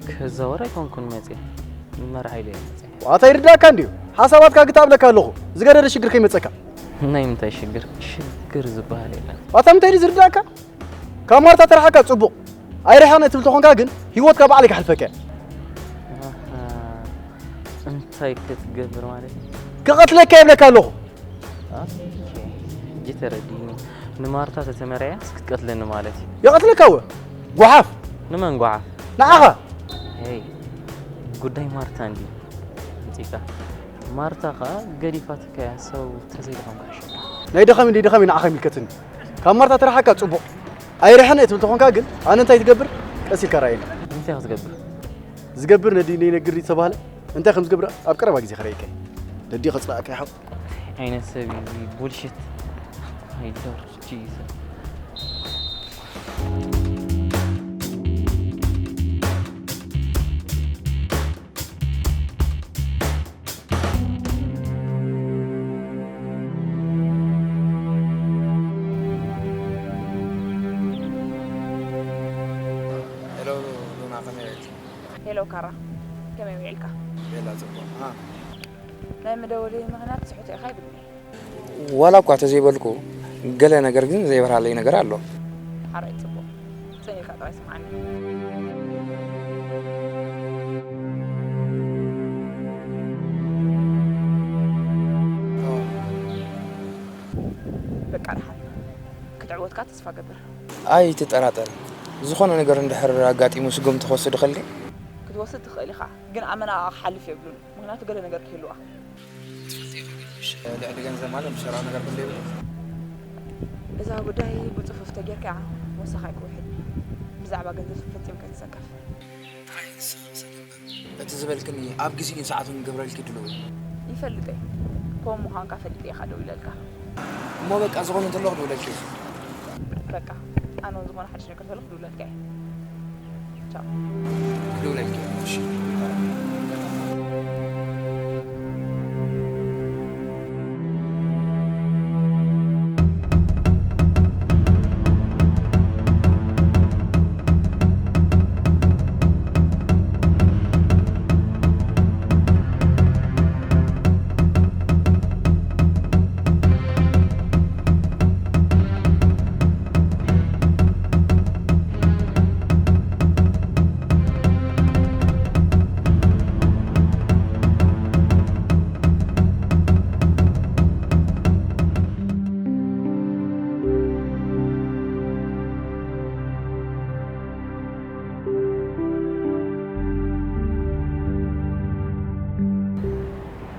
ክዛወር ኣይኮንኩን መጽየ። ንመርዓ ኢለ እየ መጽየ። ኣታ ይርዳእካ እንድዩ። ሓሳባትካ ግታእ እብለካ ኣለኹ። ዝገደደ ሽግር ከይመጸካ። ናይ ምንታይ ሽግር? ሽግር ዝበሃል የለን። ኣታ ምንታይ ድዩ ዝርዳእካ? ካብ ማርታ ተረሓቃ ጽቡቕ። ኣይርሕቕን እትብል ተኾንካ ግን ህይወትካ ባዕለይ ክሓልፈካ እየ። ኣሃ፣ እንታይ ክትገብር ማለት እዩ? ክቐትለካ ይብለካ ኣለኹ። ኦኬ፣ ሕጂ ተረዲእኒ። ንማርታ ተተመርዕያስ ክትቀትለኒ ማለት እዩ። ይቐትለካ እወ። ጓሓፍ። ንመን ጓሓፍ? ንዓኻ። ሄይ፣ ጉዳይ ማርታ እንድዩ። ኣምጺእካ። ማርታ ኸኣ ገዲፋትካ እያ፣ ሰው ተዘይደኸምካ ይሸጣ። ናይ ደኸም እንዲ ደኸም ንዓኻ ይምልከትኒ። ካብ ማርታ ተረሓቃ ጽቡቕ። ኣይርሕቕን እትብል ተኾንካ ግን ኣነ እንታይ ትገብር? ቀስ ኢልካ ርኣየኒ። እንታይ ክትገብር? ዝገብር ነዲ ነይነግር ዝተባህለ እንታይ ከም ዝገብር ኣብ ቀረባ ግዜ ከርእየካ እየ። ነዲ ከጽላእካ ይሓው። ዓይነት ሰብ እዩ እዚ ቡልሽት። My Lord Jesus። ሄሎ ሉና፣ ከመይ ውዒልኪ? ሄሎ ካራ፣ ከመይ ውዒልካ? ቤላ፣ ጽቡቕ። ኣሃ። ናይ መደወሊ ምኽንያት ስሕቶ ኢኻ ይብልኒ። ዋላ እኳ ተዘይበልኩ፣ ገለ ነገር ግን ዘይበርሃለይ ነገር ኣሎ። ሓራይ ጽቡቕ። ጽን ኢልካ ጥራይ ስምዓኒ። በቃ ደሓን። ክትዕወትካ ተስፋ ገብር። ኣይትጠራጠር። ዝኾነ ነገር እንድሕር ኣጋጢሙ ስጉምቲ ክወስድ እኽእል ድየ? ክትወስድ ትኽእል ኢኻ፣ ግን ኣመና ክሓልፍ የብሉን። ምኽንያቱ ገለ ነገር ክህልዋ። ልዕሊ ገንዘብ ማለት ዝሸርዖ ነገር ክንደይ ይብሉ? እዛ ጉዳይ ብጽፉፍ ተጌርካ ወሳኺ ኣይክውሕድ። ብዛዕባ ገንዘብ ፈጺምካ ኣይትሰከፍ። ጥራይ ንስኺ ምሰሊ እምበር፣ እቲ ዝበልክኒ ኣብ ግዜኡን ሰዓቱን ክገብረልኪ ድሉው እየ። ይፈልጥ እየ። ከምኡ ምዃንካ ፈሊጠ እየ ደው ኢለልካ። እሞ በቃ ዝኾነ እንተሎ ክድውለልኪ እየ። በቃ ኣነ እውን ዝኾነ ሓድሽ ነገር ተሎ ክድውለልካ እየ። ቻው። ክድውለልኪ እየ። እሺ።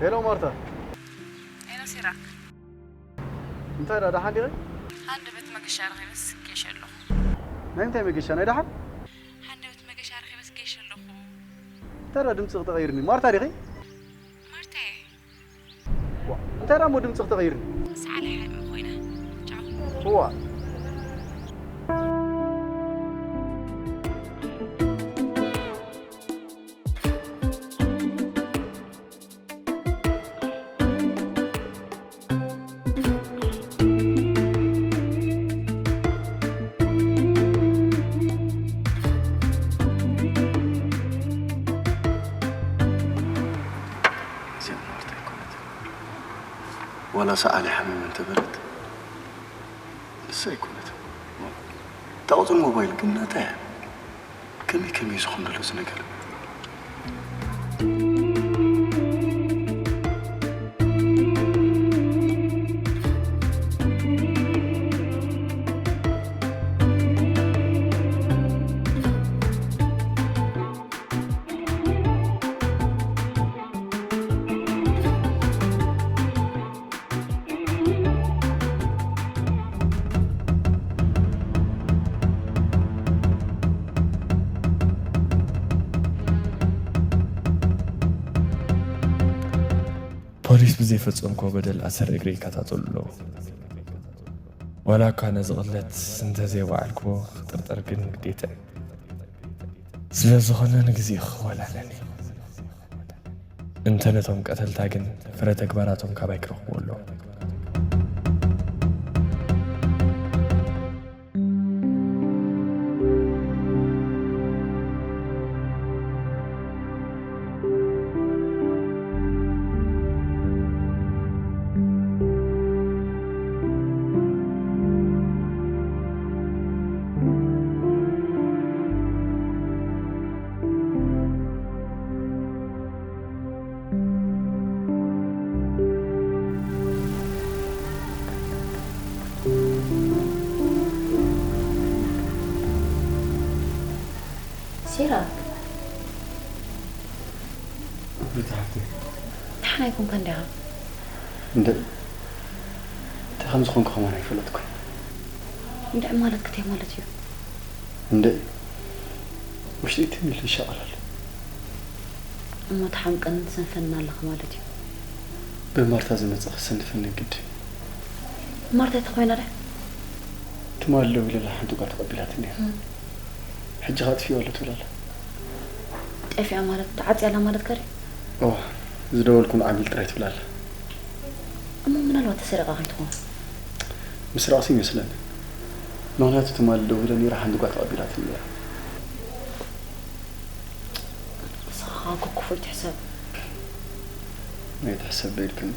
ሄሎ ማርታ። ሄሎ ሲራክ። እንታይ ደኣ ደሓን ዲኺ? ሃንደበት መገሻ ረኺበስ ጌሽ ኣለኹ። ናይ እንታይ መገሻ? ናይ ደሓን? ሃንደበት መገሻ ረኺበስ ጌሽ ኣለኹ። እንታይ ደኣ ድምፅኺ ተቐይርኒ? ማርታ ዲኺ? ማርታ እየ። ዋ፣ እንታይ ደኣ እሞ ድምፅኺ ተቐይርኒ? ሰዓል ሓሚ ኮይነ። ቻው። ዋ። እዚኣ ማርታ ኣይኮነትን። ዋላ ሰዓሊ ሓሚመ እንተበለት፣ ንሳ ኣይኮነትን። እታ ቁጽሪ ሞባይል ግን ናታ እያ። ከመይ ከመይ ዝኸውን ዘሎ እዚ ነገር? ፖሊስ ብዘይፈጸምክዎ በደል ኣሰር እግሪ ይከታተሉ ኣለዉ። ዋላ እኳ ነዚ ቅለት እንተዘይወዓልክዎ፣ ክጥርጠር ግን ግዴታ እዩ። ስለ ዝኾነ ንግዜኡ ክወላለን እዩ። እንተ ነቶም ቀተልታ ግን ፍረ ተግባራቶም ካባይ ክረኽብዎ ኣለዎም። ሲራክ። ሩታ ሓፍተይ። ደሓን ኣይኮንካን ዲኻ? እንድዒ። እንታይ ከም ዝኾንኩ ከማን ኣይፈለጥኩን። እንድዒ ማለት ክታይ ማለት እዩ? እንድዒ። ውሽጠይ ትም ኢሉ ይሻቐል ኣሎ። እሞ ትሓምቀንን ትሰንፈንን ኣለኻ ማለት እዩ? ብማርታ ዝመጸ ክሰንፈኒ ግድን እዩ። ማርታ ተኾይና ዶ? ትማሊ ደዊለላ ሓንቲ ጓል ተቐቢላትኒ እያ። እም። ሕጂ ኸኣ ኣጥፊኦ ኣሎ ትብል ኣላ። ጠፊኣ ማለት ተዓጽያ ኣላ ማለት ከ ድዩ? እወ፣ ዝደወልኩ ንዓቢል ጥራይ ትብል ኣላ። እሞ ምናልባት ተሰሪቓ ከይትኾን? ምስራቕሲ ይመስለኒ። ምኽንያቱ ትማሊ ደዊለ ነይራ ሓንቲ ጓል ተቐቢላትኒ ነይራ። ንስኻ እኮ ክፉእ ትሕሰብ። ኣይትሕሰብ ዶ ኢልክኒ?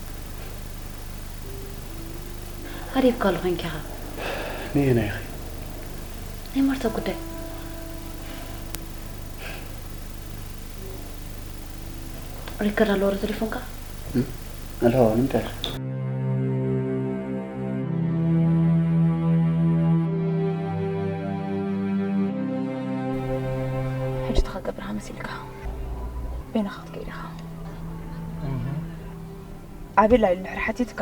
ሃዲምካ ኣሎ ኮይንካ ኢኻ። ነየናይ ኢኺ? ናይ ማርታ ጉዳይ። ሪከርድ ኣለዎ ዶ ቴሌፎንካ? እም? ኣለዎ፣ ንምንታይ ኢኺ? ሕጂ እንታይ ክገብር ኢኻ መሲልካ? በይንኻ ክትከይድ ኢኻ። እህ። ኣቤላ ኢሉ እንድሕር ሓቲትካ፣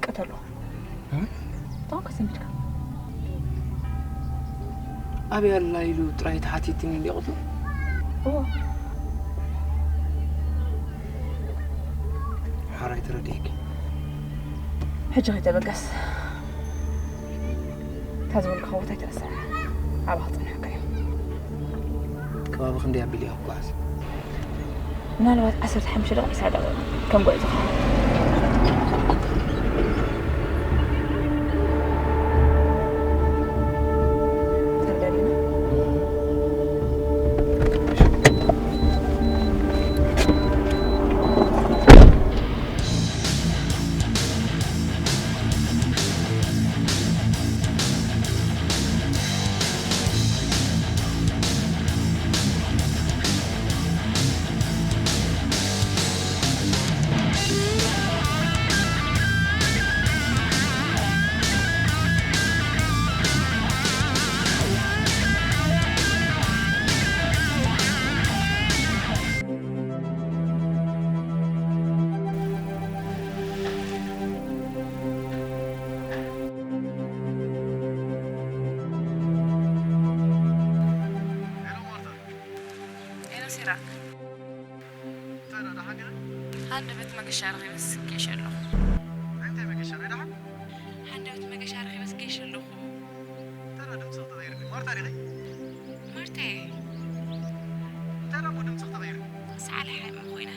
ቅተሎ። እህ? እቶም ከሰንቢድካ። ኣበይ ኣላ ኢሉ ጥራይ ተሓቲትኒ እንድየ ቅትሎ? እዎ። ሓራይ ተረዲእኪ። ሕጂ ከይተበገስ። እታ ዝበልኩኻ ቦታ ኣይትረስዕ። ኣብኣ ክጸንሐካ እዩ። ከባቢ ክንደይ ኣቢሉ እየ ክጓዓዝ? ምናልባት ዓሰርተ ሓሙሽተ ደቂቕ፣ ዕስራ ደቂቕ ከም ጉዕዞኻ። ተረዳዲእና? ሄሎ ማርታ። ሄሎ ሲራክ። እንታይ ደኣ፣ ደሓን ዲኺ? ሃንደበት መገሻ ረኺበስ ጌሸ ኣለኹ። እንታይ መገሻ? ናይ ደሓን? ሃንደበት መገሻ ረኺበስ ጌሸ ኣለኹ። እንታይ ደኣ ድምፅኺ ተቐይሩኒ? ማርታ ዲኺ? ማርታ እየ። እንታይ ደኣ እሞ ድምፅኺ ተቐይሩኒ? ሰዓል ሓይም ኮይና።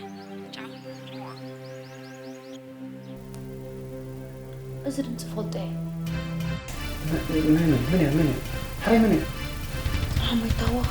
ቻው። እዋ። እዚ ድምፂ ፈልጦ እየ። መ-፣ መን እዩ? መን እያ? መን እያ? ሕራይ መን እያ? ሓሞይ ታወኽ።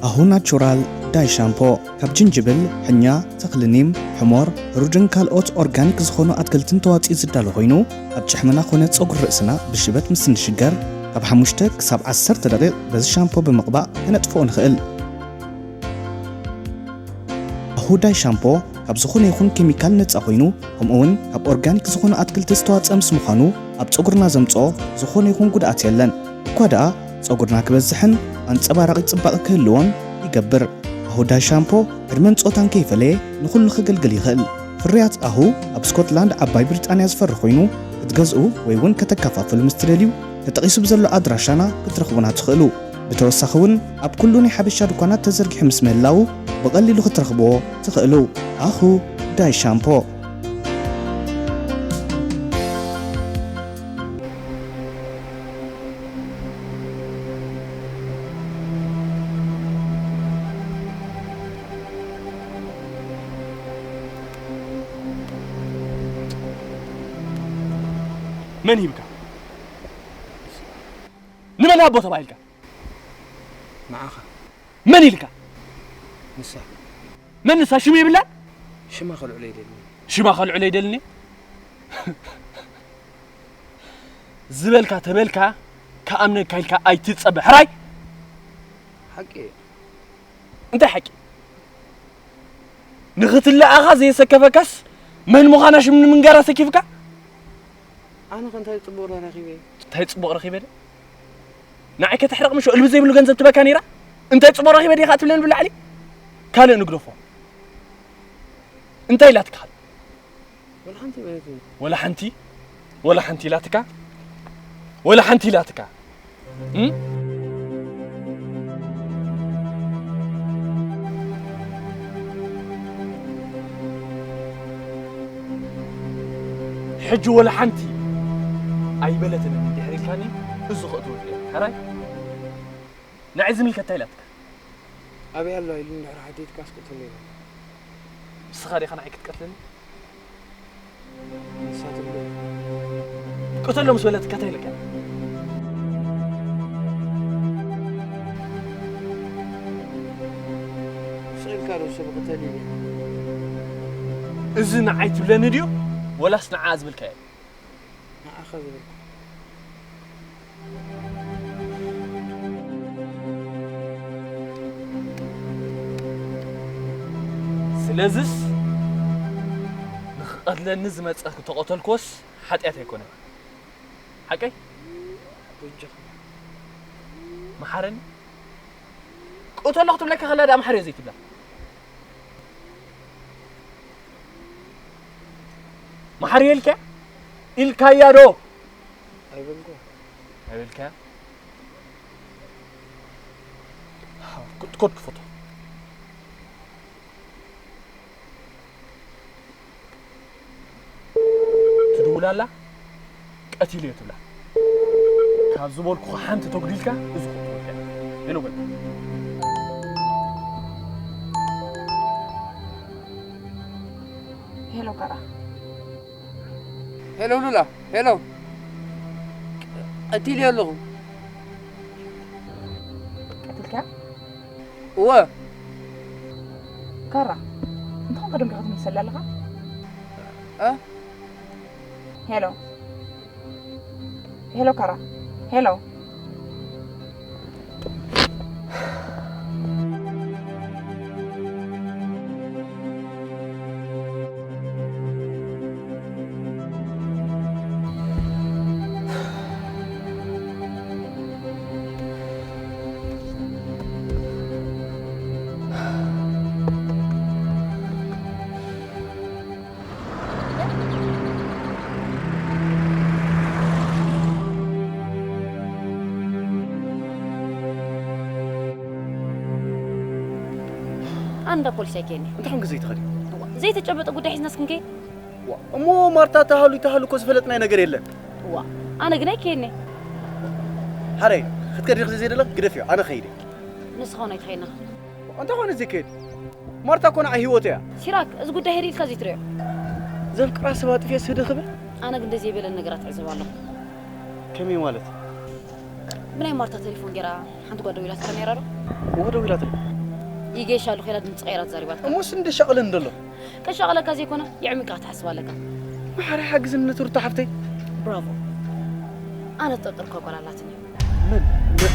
ኣሁ ናቹራል ዳይ ሻምፖ ካብ ጅንጅብል፣ ሕኛ፣ ተኽሊ ኒም፣ ሕሞር፣ ሩድን ካልኦት ኦርጋኒክ ዝኾኑ ኣትክልትን ተዋፂኡ ዝዳሎ ኮይኑ ኣብ ጭሕምና ኮነ ፀጉሪ ርእስና ብሽበት ምስ እንሽገር ካብ ሓሙሽተ ክሳብ ዓሰርተ ደቂቕ በዚ ሻምፖ ብምቕባእ ከነጥፍኦ ንኽእል። ኣሁ ዳይ ሻምፖ ካብ ዝኾነ ይኹን ኬሚካል ነፃ ኮይኑ ከምኡ እውን ካብ ኦርጋኒክ ዝኾኑ ኣትክልቲ ዝተዋፀ ምስ ምዃኑ ኣብ ፀጉርና ዘምፅኦ ዝኾነ ይኹን ጉድኣት የለን። እኳ ደኣ ጸጉርና ክበዝሕን ኣንጸባራቒ ጽባቐ ክህልዎን ይገብር። ኣሁ ዳይ ሻምፖ ዕድመን ጾታን ከይፈለየ ንኹሉ ከገልግል ይኽእል። ፍርያት ኣሁ ኣብ ስኮትላንድ ዓባይ ብሪጣንያ ዝፈሪ ኮይኑ ክትገዝኡ ወይ እውን ከተከፋፍሉ ምስ ትደልዩ ተጠቒሱ ብዘሎ ኣድራሻና ክትረኽቡና ትኽእሉ። ብተወሳኺ እውን ኣብ ኩሉ ናይ ሓበሻ ድኳናት ተዘርጊሑ ምስ ምህላዉ ብቐሊሉ ክትረኽብዎ ትኽእሉ። ኣሁ ዳይ ሻምፖ። መን ሂብካ? ንመን ኣቦ ተባሂልካ? ንዓኻ። መን ኢልካ? ንሳ። መን ንሳ? ሽም የብላን? ሽማ ከልዕሎ ይደልኒ። ሽማ ከልዕሎ ይደልኒ? ዝበልካ ተበልካ ክኣምነካ ኢልካ ኣይትጸበ። ሕራይ? ሓቂ እየ። እንታይ ሓቂ? ንኽትለኣኻ ዘየሰከፈካስ መን ምዃና ሽም ንምንጋር ኣሰኪፍካ? ኣነ ከ እንታይ ጽቡቕ ረኺበ? እንታይ ጽቡቕ ረኺበ? ንዓይ ከተሕርቕ ምሽ እልቢ ዘይብሉ ገንዘብ ትበካ ነይራ? እንታይ ጽቡቕ ረኺበ ዲኻ ትብለኒ ብላዕሊ? ካልእ ንግደፎ። እንታይ ኢላትካ? ወላ ሓንቲ ማለት እዩ። ወላ ሓንቲ ወላ ሓንቲ ኢላትካ? ወላ ሓንቲ ኢላትካ? እም? ሕጂ ወላ ሓንቲ ኣይበለትን እንድሕር ኢልካኒ፣ እዚ ክእትወት እየ። ሕራይ? ንዓይ ዝምልከት እንታይ ኢላትካ? ኣበይ ኣሎ ኢሉ እንድሕር ሓቲትካ ኣስቅተሉ ኢለ። ንስኻ ዲኻ ንዓይ ክትቀትለኒ? ንሳ ትብሎ። ቅተሎ ምስ በለትካ እንታይ ኢለካ? ስቕ ኢልካ ዶ ሰብ ቅተል ኢለ? እዚ ንዓይ ትብለኒ ድዩ ወላስ ንዓ ዝብልካዮ? ንዓኻ ዝብልካ። ስለዝስ ንኽቐትለኒ ዝመጸ ተቐተልክዎስ ሓጢኣት ኣይኮነን። ሓቀይ? በጃኻ። መሓረኒ። ቅተሎ ክትብለካ ከላ ደኣ መሓርዮ ዘይትብላ። መሓርዮ ኢልካ ኢልካያ ዶ? ኣይበልኩ። ኣይበልካያ? ኮድ ኮድ ክፈቶ። ትድውል ኣላ ቀቲለዮ ትብላ። ካብ ዝበልኩኻ ሓንቲ ተጉዲልካ እዚ ክትወልካ። ሄሎ በል። ሄሎ ካራ። ሄሎ ሉላ፣ ሄሎ። ቀቲለዮ ኣለኹ። ቀቲልካያ? እወ። ካራ፣ እንተኾንካ ደንጊኻ ትምልሰላ ኣለኻ? እ? ሄሎ። ሄሎ ካራ። ሄሎ። ኣንዳ ፖሊስ ኣይከየኒ። እንታይ ኾንክ ዘይትኸዲ? እዋ፣ ዘይተጨበጠ ጉዳይ ሒዝናስ ክንከይድ? ዋ፣ እሞ ማርታ ተሃሉ ይተሃሉ እኮ ዝፈለጥናዮ ነገር የለን። እዋ፣ ኣነ ግን ኣይከየኒ። ሓረይ፣ ክትከዲ ዲኺ ዘይደለኺ ግደፍዮ፣ ኣነ ኸይደ። ንስኻ ውን ኣይትኸየኒ ኢኻ። እንታይ ኾነ ዘይከየድ? ማርታ እኮ ንዓይ ህይወተይ እያ። ሲራክ፣ እዚ ጉዳይ ህድእ ኢልካ ዘይትሪኦ። ዘፍቅራ ሰብ ኣጥፊኤስ ህድእ ክብል? ኣነ ግን ደስ ዘይበለኒ ነገራት እዕዘብ ኣለኹ። ከመይ ማለት? ብናይ ማርታ ተሌፎን ገይራ ሓንቲ ጓል ደዊላትልካ ነይራ ዶ? እወ ደዊላትለይ። ይገሻሉ ከላ ድምፂ ቀይራ ተዛሪባትካ። እሞስ እንደ ሸቕለ እንደሎ። ከሻቕለካ ዘይኮነ፣ የዕሚቕካ ክትሓስብ ኣለካ። ማሕረ ሓግዝኒ ነቲ ሩታ ሓፍተይ። ብራቮ። ኣነ ዝጠርጠርኳ ጓል ኣላትኒ። መን? መ-፣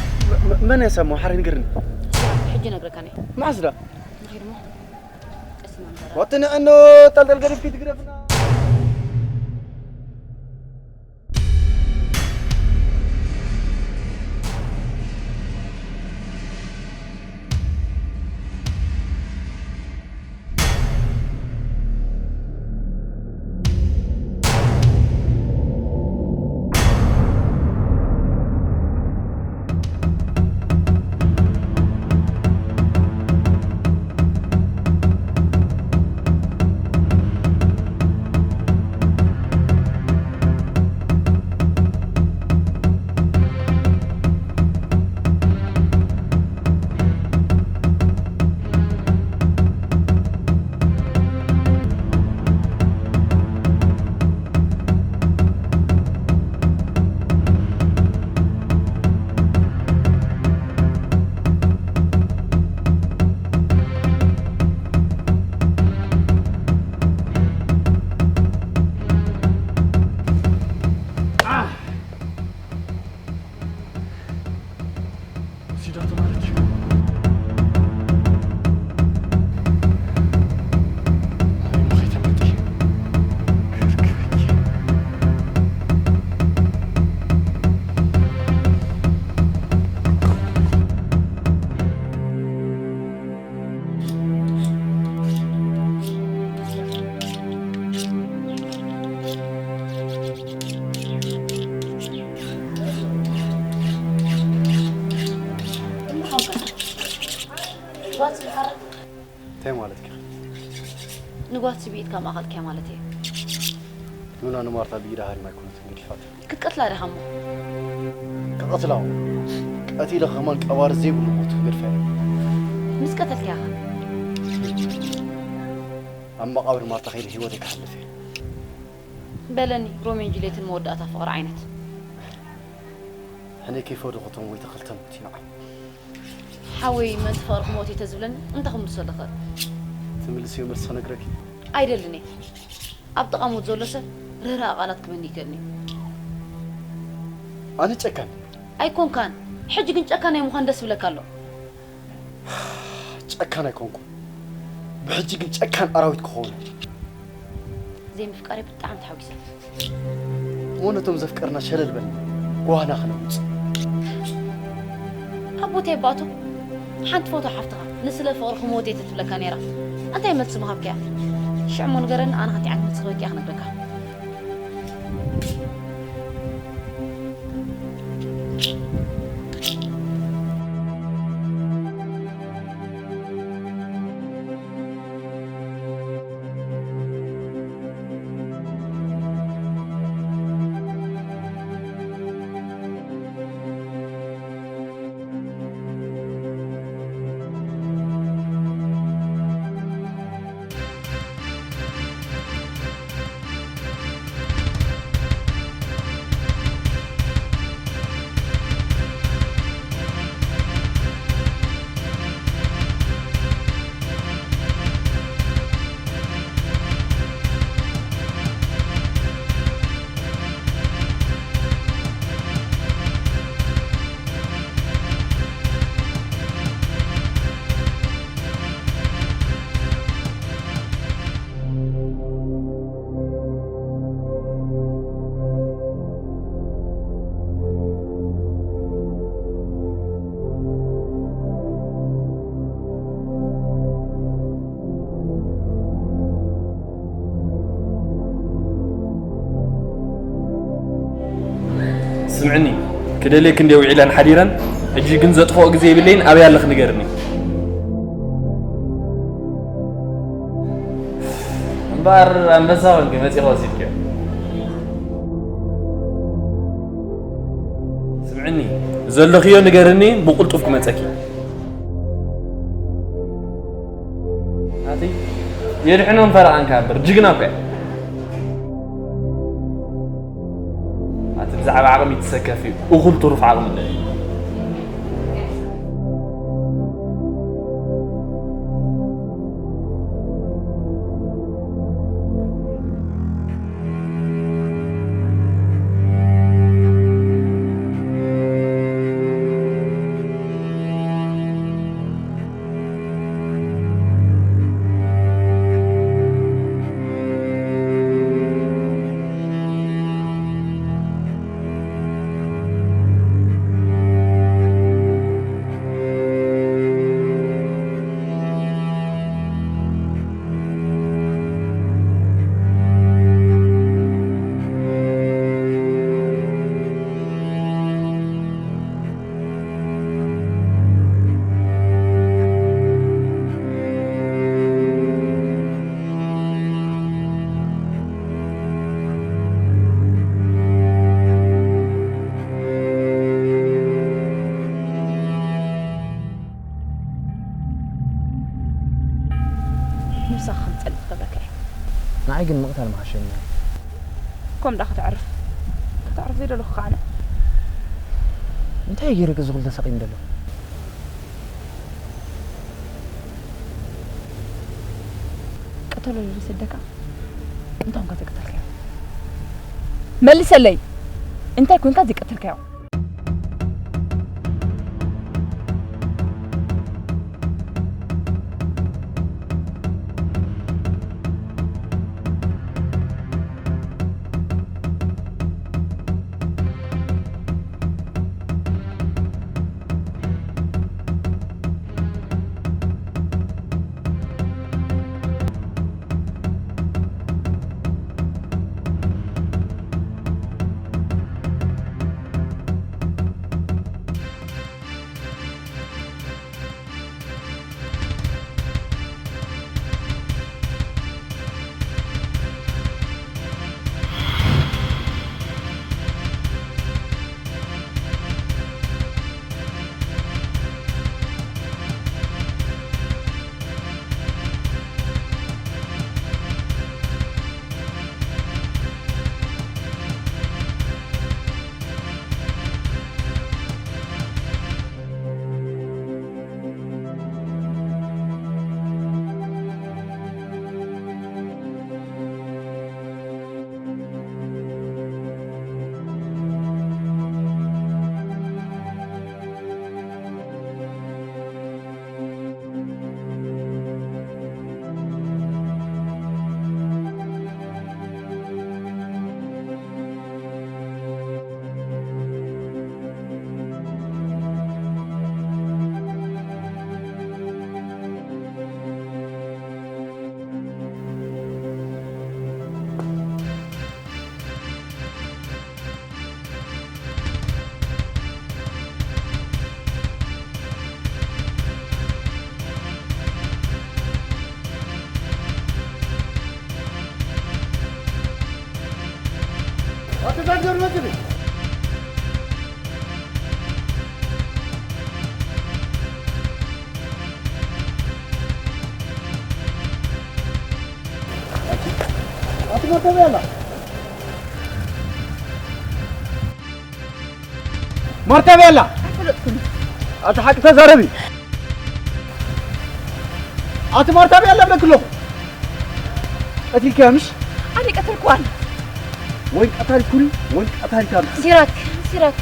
መ-፣ መን እያ ሳሞ? ሓረ ንገርኒ። ሕጂ ነግረካ ነይ። መዓዝ ዳ? ንኺድ እሞ። ቀስ መምበራ። ወጥነ እኖ ጠልጠል ገዲፍኪ ትግረፍና። ሲዳቶ ማለት እዩ። ኣበይ እሞ ከይተመልጢ? ክርክበኪ። እንታይ ማለት እዩ? ንጓል ስብኢት ካብ ማእኸልኪ እያ ማለት እየ። ኑና ንማርታ ብኢዳ ሃሪማ ኣይኮነትን ገዲፋታ። ክትቀትላ ዲኻ እሞ? ክቐትላ እሞ? ቀቲለ ከማን ቀባሪ ዘይብሉ ሞት ክገድፋ እየ። ምስ ቀተልክያ ኸ? ኣብ መቓብር ማርታ ከይደ ህይወተይ ክሓልፍ እየ። በለኒ፣ ሮሜን ጁልየትን መወዳእታ ፍቕሪ ዓይነት። ሕነ ከይፈደኹቶም ወይ ተኸልተን ሞት ይንዓም። ሓወይ ምእንቲ ፍቕርኺ ሞት እየ ተዝብለኒ እንታይ ክምልሰሉ እኽእል? ትምልስዮ መልሲ ክነግረኪ? ኣይደልን እየ። ኣብ ጥቓ ሞት ዘሎ ሰብ ርህራሀ ቃላት ክበኒ ይክእልኒ። ኣነ ጨካን? ኣይኮንካን። ሕጂ ግን ጨካን ናይ ምዃን ደስ ብለካ ኣሎ። ጨካን ኣይኮንኩን። ብሕጂ ግን ጨካን ኣራዊት ክኸውን እየ። ዘይምፍቃረይ ብጣዕሚ ተሓጒሰ። እሞ ነቶም ዘፍቀርና ሸለል በልና፣ ጓህና ክነውጽእ። ኣቦተይ ኣባቱ ሓንቲ ፎቶ ሓፍትኻ ንስለ ፍቕሪ ክመውት እየ ተትብለካ ነይራ። እንታይ መልሲ ምሃብካያ? ሽዕ እሞ ንገረኒ፣ ኣነ ከምቲ ዓይነት መልሲ ክበኪ እየ ክነግረካ። ስምዕኒ፣ ክደልየኪ እንድየ ውዒለን ሓዲረን፣ ሕጂ ግን ዘጥፍኦ ግዜ የብለይን፣ ኣበይ ኣለኺ ንገርኒ። እምበኣር ኣንበሳ ኮንኪ መጺኺ ወሲድክዮ። ስምዕኒ፣ ዘለኽዮ ንገርኒ፣ ብቕልጡፍ ክመጸኪ። ኣቲ የድሕኖን ፈረቓን ካብ እምበር ጅግና እኮ እያ። ኣቲ ብዛዕባ ዓቕሚ ትሰከፊ እኹል ትሩፍ ዓቕሚ ኣለኒ። ምሳኻ ከም ዝጸልእ ክገብረካ እየ። ንዓይ ግን ምቕታል ምሓሸኒ። ከምኡ ደኣ ከተዕርፍ። ከተዕርፍ ዘይደለኹ ከኣ ኣነ። እንታይ ገይረኪ እዚ ኩሉ ተሳቒኒ ዘለኹ? ቅተሎ ኢሉ ዝሰደካ እንታይ ኮንካ ዘይቀተልካዮ? መልሰለይ። እንታይ ኮንካ ዘይቀተልካዮ? ኣቲ ማርታ ኣበይ ኣላ? ማርታ ኣበይ ኣላ? ኣይፈለጥኩን። ኣቲ ሓቂ ተዛረቢ። ኣቲ ማርታ ኣበይ ኣላ እብለኪ ኣለኹ። ቀቲልክያ ምሽ? ኣነ ቀተልክዋን። ወይ ቀታሊት ኩኒ ወይ ቀታሊት ኣምሲ። ሲራክ፣ ሲራክ፣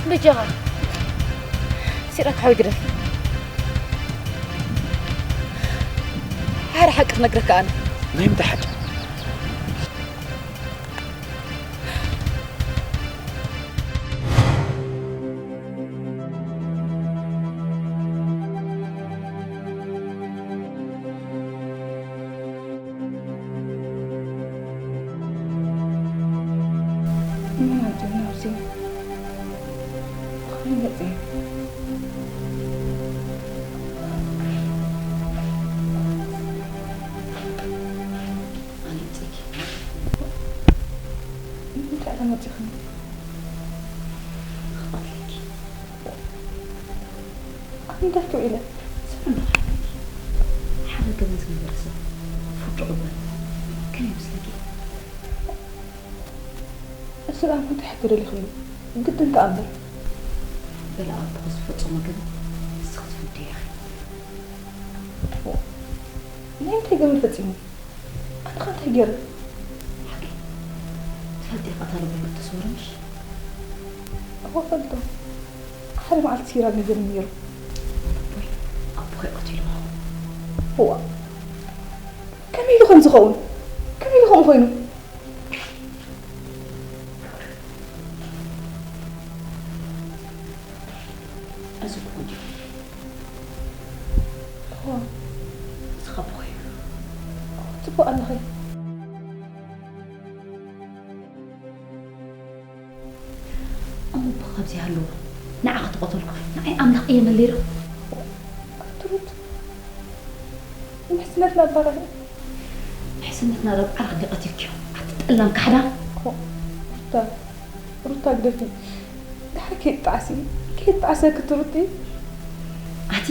በጃኻ። ሲራክ ሓወይ ግደፍ። ሓደ ሓቂ ክነግረካ ኣነ። ናይ ምንታይ ሓቂ? እንታይ ተመፂኹም? ክቐትለኪ። ኣንዳልክ ውዒለ። ስፍር እንዳሓለኪ። ሓደ ገበን ዝገበረ ሰብ ፍርዱ ቅበል። ከመይ ይመስለኪ? እሱ ደኣ እንታይ ሕቶ ደሊኹ እዩ? ግድን ከኣ እምበር። በለ ኣቦ ዝፈጸሞ ገበን ንስኺ ትፍርድዮ ኢኺ። ናይ እንታይ ገበን ፈጺሙ? ኣነ ኸ እንታይ ገይረ? ሓቂ ትፈልጢ፣ ቀታሊ ኣቦይ ክተሰወረ ምሽ? እወ እፈልጦ። ሓደ መዓልቲ ሲራክ ነጊሩኒ ነይሩ። ኣቦይ ኣቦኺ ቀቲልዎ። እዋ። ከመይ ኢሉ ከም ዝኸውን? ከመይ ኢሉ ከምኡ ኮይኑ? እዚ እኮ እዩ። እዋ። እዚ ኸኣ ኣቦኺ እዩ። ጽቡቕ ኣለኺ። እሞ ኣቦኺ ካብዚ ይሃልዎ፣ ንዓኺ ተቐተልኩ፣ ንዓይ ኣምላኽ እየ መለይ ዶ? ትሩት፣ ምሕስነትና ኣባላኺ። ምሕስነትና ረብዓ ረኽቢ ቀቲልክዮ፣ ኣቲ ጠላም ካሕዳ። ሩታ፣ ሩታ ግደፊ። ድሓር ከይትጣዓሲ፣ ከይትጣዓሰኪ ትሩቲ። ኣቲ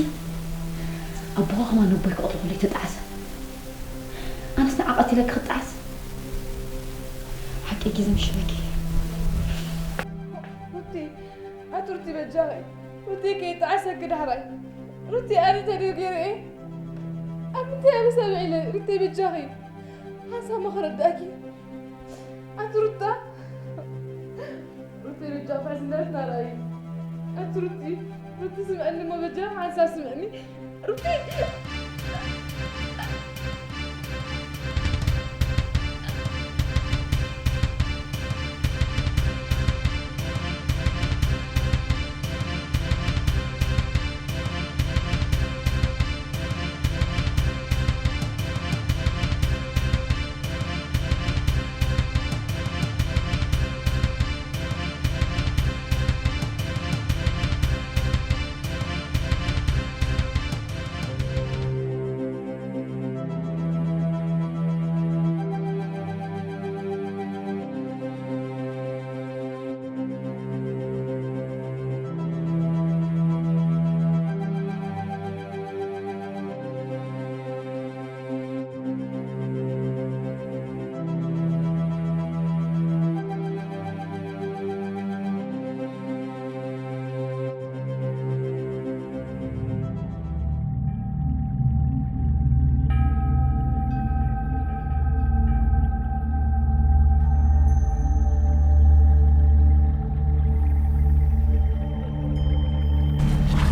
ኣቦኺ ከማን ነቦይ ክቐትሎ ከሎ ኣይተጣዓሰ። ኣቐቲለኪ ክጣዓስ ሓቂ ግዜ ምሽበኪ። ሩቲ፣ ኣቲ ሩቲ በጃኺ። ሩቲ ከይጣዓሰኪ ዳሕራይ። ሩቲ ኣነ ተድዩ ገይረ እየ። ኣብ ምንታይ ኣበሳ ውዒለ? ሩቲ በጃኺ። ሓንሳብ ሞ ክረዳእኪ። ኣቲ ሩታ። ሩቲ በጃ ሕዝነትና ርኣይ። ኣቲ ሩቲ፣ ሩቲ ስምዐኒ እሞ በጃ ሓንሳብ ስምዐኒ። ሩቲ።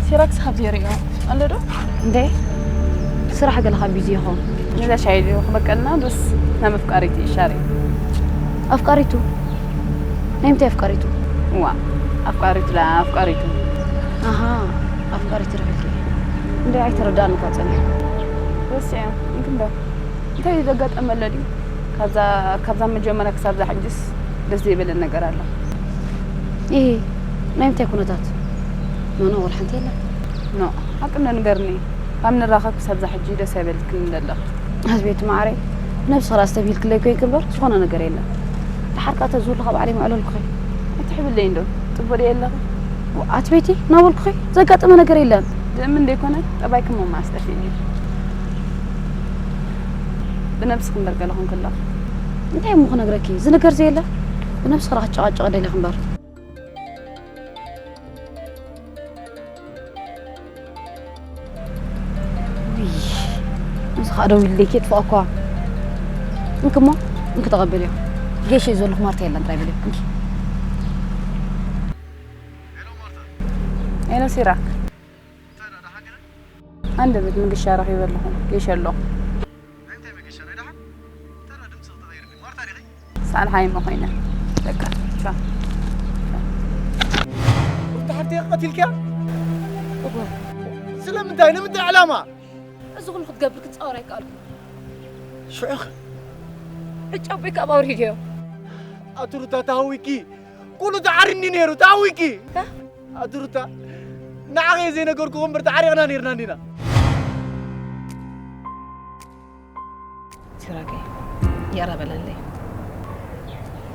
ሲራክስ ካብ ዘይሪኦ ኣሎ ዶ? እንዴ፣ ስራሕ ገለ ካብ ቢዚ ይኸውን። ነዛ ሻይ ድዩ ክበቀልና ዶስ ናብ ኣፍቃሪቱ ይሻሪ? ኣፍቃሪቱ? ናይ ምንታይ ኣፍቃሪቱ? እዋ፣ ኣፍቃሪቱ ዳ ኣፍቃሪቱ። ኣሃ፣ ኣፍቃሪቱ ርሕልኪ። እንዴ፣ ኣይተረዳእንካ ጸኒሑ። ወስያ፣ እንክንዶ። እንታይ እዩ ዘጋጠመ ኣሎ ድዩ? ካብዛ፣ ካብዛ መጀመርያ ክሳብዛ ሕጅስ ደስ ዘይበለ ነገር ኣሎ። ኢሂ፣ ናይ ምንታይ ኩነታት? ኖኖ፣ ወላ ሓንቲ የለን። ኖ፣ ሓቂ እንዶ ንገርኒ። ካብ ንራኸብ ክሳብዛ ሕጂ ደስ ኣይበልክን ዘለኺ። ኣዝቤት ማዕረይ፣ ነብስኺ ራስ ተብሂልክለይ ኮይንኪ እምበር ዝኾነ ነገር የለን። ደሓር ከኣ ተዝህሉ ካብ ዓለም የዕለልኩኺ። ኣይትሕብለይ እንዶ፣ ጽቡቕ ድየ ኣለኺ? ኣትቤቲ፣ እናበልኩኺ ዘጋጠመ ነገር የለን። ዝእምን ዘይኮነ ጠባይኪ እሞ መዓስ ጠፊእኒ። ብነብስኺ እምበር ገለ ኮንኪ ኣለኺ። እንታይ እሞ ክነግረኪ? ዝንገር ዘየለ? ብነብስኺ ራኺ ትጨቓጨቒ ደሊኺ እምበር። ውይ፣ እዚ ኸኣ ደው ኢለይ ከየጥፋእኳ። እንኪ እሞ፣ እንኪ ተቐበልዮ። ጌሽ እዩ ዘለኹ ማርታ የለን ጥራይ በልዮ። እንኪ። ሄሎ ሲራክ። እንታይ ደኣ ደሓን ገለ? ኣንደበት መገሻ ረኺበ ኣለኹ። ጌሽ ኣለኹ። ናይ እንታይ መገሻ? ናይ ደሓን? እንታይ ደኣ ድምፂ ተቐይርኒ? ማርታ ዲኺ? ሳልሓይ እሞ ኮይነ። በቃ፣ ቻው። ሩታ ሓፍተይ ቀቲልክያ? እወ። ስለምንታይ? ንምንታይ ዕላማ? እዚ ኩሉ ክትገብር ክትጻወር ኣይከኣልኩን። ሽዑ ኸ? ዕጫ ኣቦይ ካብ ኣውሪድዮ። ኣቲ ሩታ ተሃዊኪ። ኩሉ ተዓሪኒ ነይሩ፣ ተሃዊኪ። እ? ኣቲ ሩታ፣ ንዓኺ ዘይነገርኩኺ እምበር ተዓሪቕና ነይርና እንዲና። ሲራከይ፣ ይቕረ በለለይ።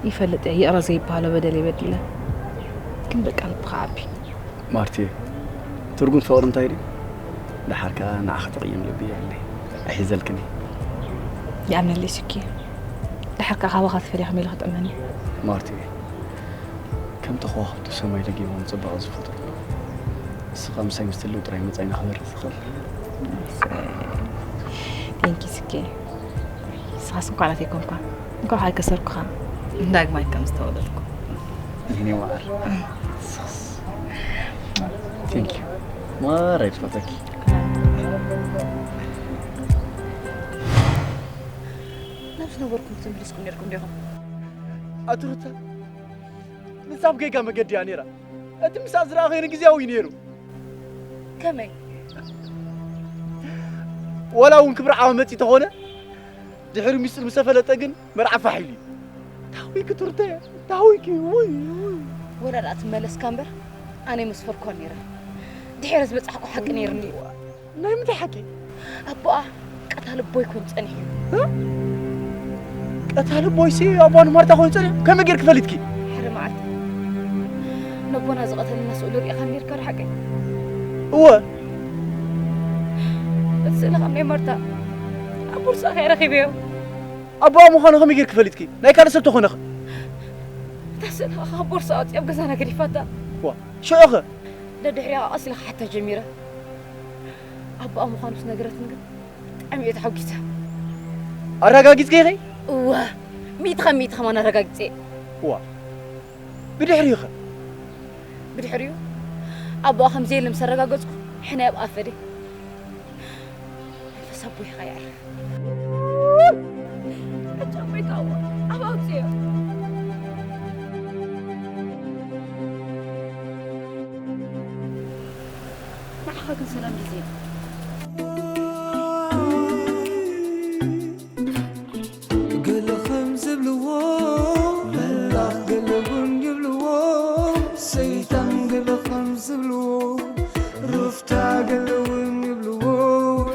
ይፈልጥ እየ፣ ይቕረ ዘይበሃሎ በደል እየ በዲለ። ግን በቃ ልብኻ ዓቢ። ማርትየ፣ ትርጉም ፍቕሪ እንታይ ድዩ? ደሓር ከኣ ንዓኺ ትቕይም ልቢ የብለይ። ኣይሕዘልክን እየ። ይኣምነለይ ስኪ። ደሓር ከኣ ካባኻ ተፈልየ ከመይ ኢለ ክጥመኒ? ማርትየ፣ ከምቲ ከዋኽብቲ ሰማይ ለጊቦም ጽባቐ ዝፈጥሩ፣ ንስኻ ምሳይ ምስ ትህልው ጥራይ መጻኢና ክበርህ ዝኽእል። ቴንኪ ስኬ። ንስኻስ እንኳዕ ናተይ ኮንኳ፣ እንኳዕ ኣይከሰርኩኻ፣ ዳግማይ ከም ዝተወለድኩ። የኔ ማር። ቴንኪ። ማር ኣይትፈተኪ። ናብ ዝነበርኩም ተመሊስኩም ነርኩም ዲኹም? ኣቲ ሩታ፣ ንሳ ኣብ ጌጋ መገዲ እያ ነይራ። እቲ ምሳኣ ዝረኣኸኒ ግዜያዊ እዩ ነይሩ። ከመይ? ዋላ እውን ክብሪ ዓዋ መጺእ ተኾነ፣ ድሕሪ ሚስጥር ምስ ተፈለጠ ግን መርዓ ፋሕ ኢሉ እዩ። ታዊኪ ቱርተ፣ ታዊኪ፣ ውይ፣ ውይ። ወላ ደኣ ትመለስካ እምበር፣ ኣነ መስፈርኳ ነይረ። ድሕሪ ዝበጻሕኩ ሓቂ ነይርኒ እዩ። ናይ ምንታይ ሓቂ? ኣቦኣ ቀታሊ ኣቦይ ኮይኑ ጸኒሑ እዩ። እ? ቀታሊ ኣቦይሲ ኣቦኣ ንማርታ ኮይኑ ጸኒሑ? ከመይ ጌርኪ ፈሊጥኪ? ሓደ መዓልቲ ነቦና ዝቐተለና ስእሉ ርኢኻ ነይርካ ዶ ሓቀይ? እወ። እቲ ስእሊ ካብ ናይ ማርታ ኣብ ቦርሳኻ እየ ረኺበዮ። ኣቦኣ ምዃኑ ከመይ ጌርኪ ፈሊጥኪ? ናይ ካልእ ሰብ ተኾነኸ? እታ ስእሊ ካብ ቦርሳ ኣውፂኣ ኣብ ገዛና ገዲፋታ። ዋ፣ ሽዑኸ? ደድሕሪኣ ቀስ ኢለ ክሓታ ጀሚረ። ኣቦኣ ምዃኑ ምስ ነገረትኒ ግን ብጣዕሚ እየ ተሓጒሰ። ኣረጋጊጽኪ ኢኺ? እወ፣ ሚእቲ ካብ ሚእቲ ከማን ኣረጋጊጸ። ዋ፣ ብድሕሪኡ ኸ? ብድሕሪኡ ኣቦኣ ከም ዘየለ ምስ ኣረጋገጽኩ ሕነ ኣብ ኣፈደ። መንፈስ ኣቦይ ኸኣ የዕርፍ። ሕጂ ኣቦይ ካብ ኣብ ኣውፅዮ። ንዓኻ ግን ሰላም ግዜ። ገለ ከም ዝብልዎ፣ መላኽ ገለ እውን ይብልዎ፣ ሰይጣን ገለ ከም ዝብልዎ፣ ሩፍታ ገለ እውን ይብልዎ፣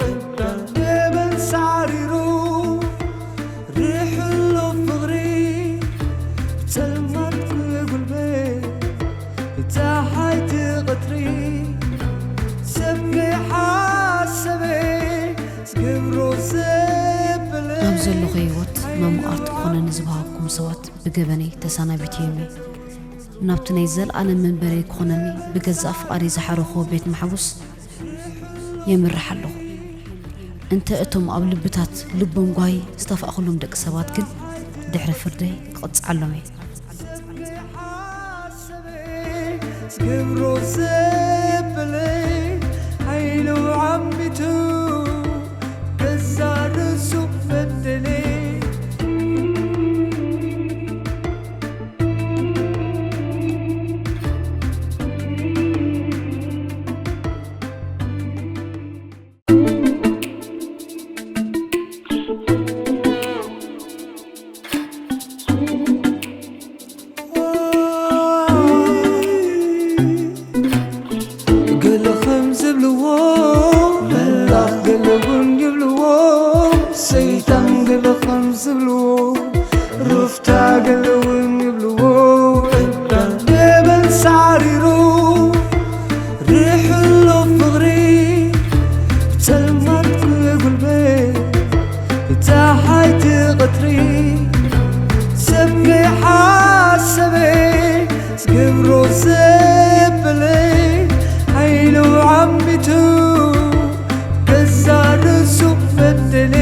እምበር ገበን ሳዕሪሩ፣ ርሕሎ ፍቕሪ፣ ጸልማት ክጉልበት፣ ጸሓይ ትቐትሪ፣ ሰብ ከይሓሰበ፣ ዝገብሮ ዘበለ፣ ኣብ ዘለኹ ህይወት መማቕርቲ ክኾነኒ ዝወሃብኩም ሰባት ብገበነይ ተሰናቢትዮም እየ። ናብቲ ናይ ዘለኣለም መንበረይ ክኾነኒ ብገዛእ ፍቓደይ ዝሓረኽዎ ቤት ማሕቡስ የምርሕ ኣለኹ። እንተ እቶም ኣብ ልብታት ልቦም ጓሂ ዝተፋእኹሎም ደቂ ሰባት ግን ድሕሪ ፍርደይ ክቕጽዓሎም እየ። ዝገብሮ ዘበለ ሓይሉ ዓሚቱ ገዛ ርእሱ በደለ። ገለ ከም ዝብልዎ መላኽ ገለ እውን ይብልዎ ሰይጣን ገለ ከም ዝብልዎ ሩፍታ ገለ እውን ይብልዎ እባ ገበን ሳዕሪሩ ርሕሎ ፍቕሪ ብጸልማት ክጉልበት ጸሓይ ትቐትሪ ሰብ ከይሓሰበ ዝገብሮ ዘበለ ሓይሉ ዓሚቱ ገዛ ርእሱ በደለ።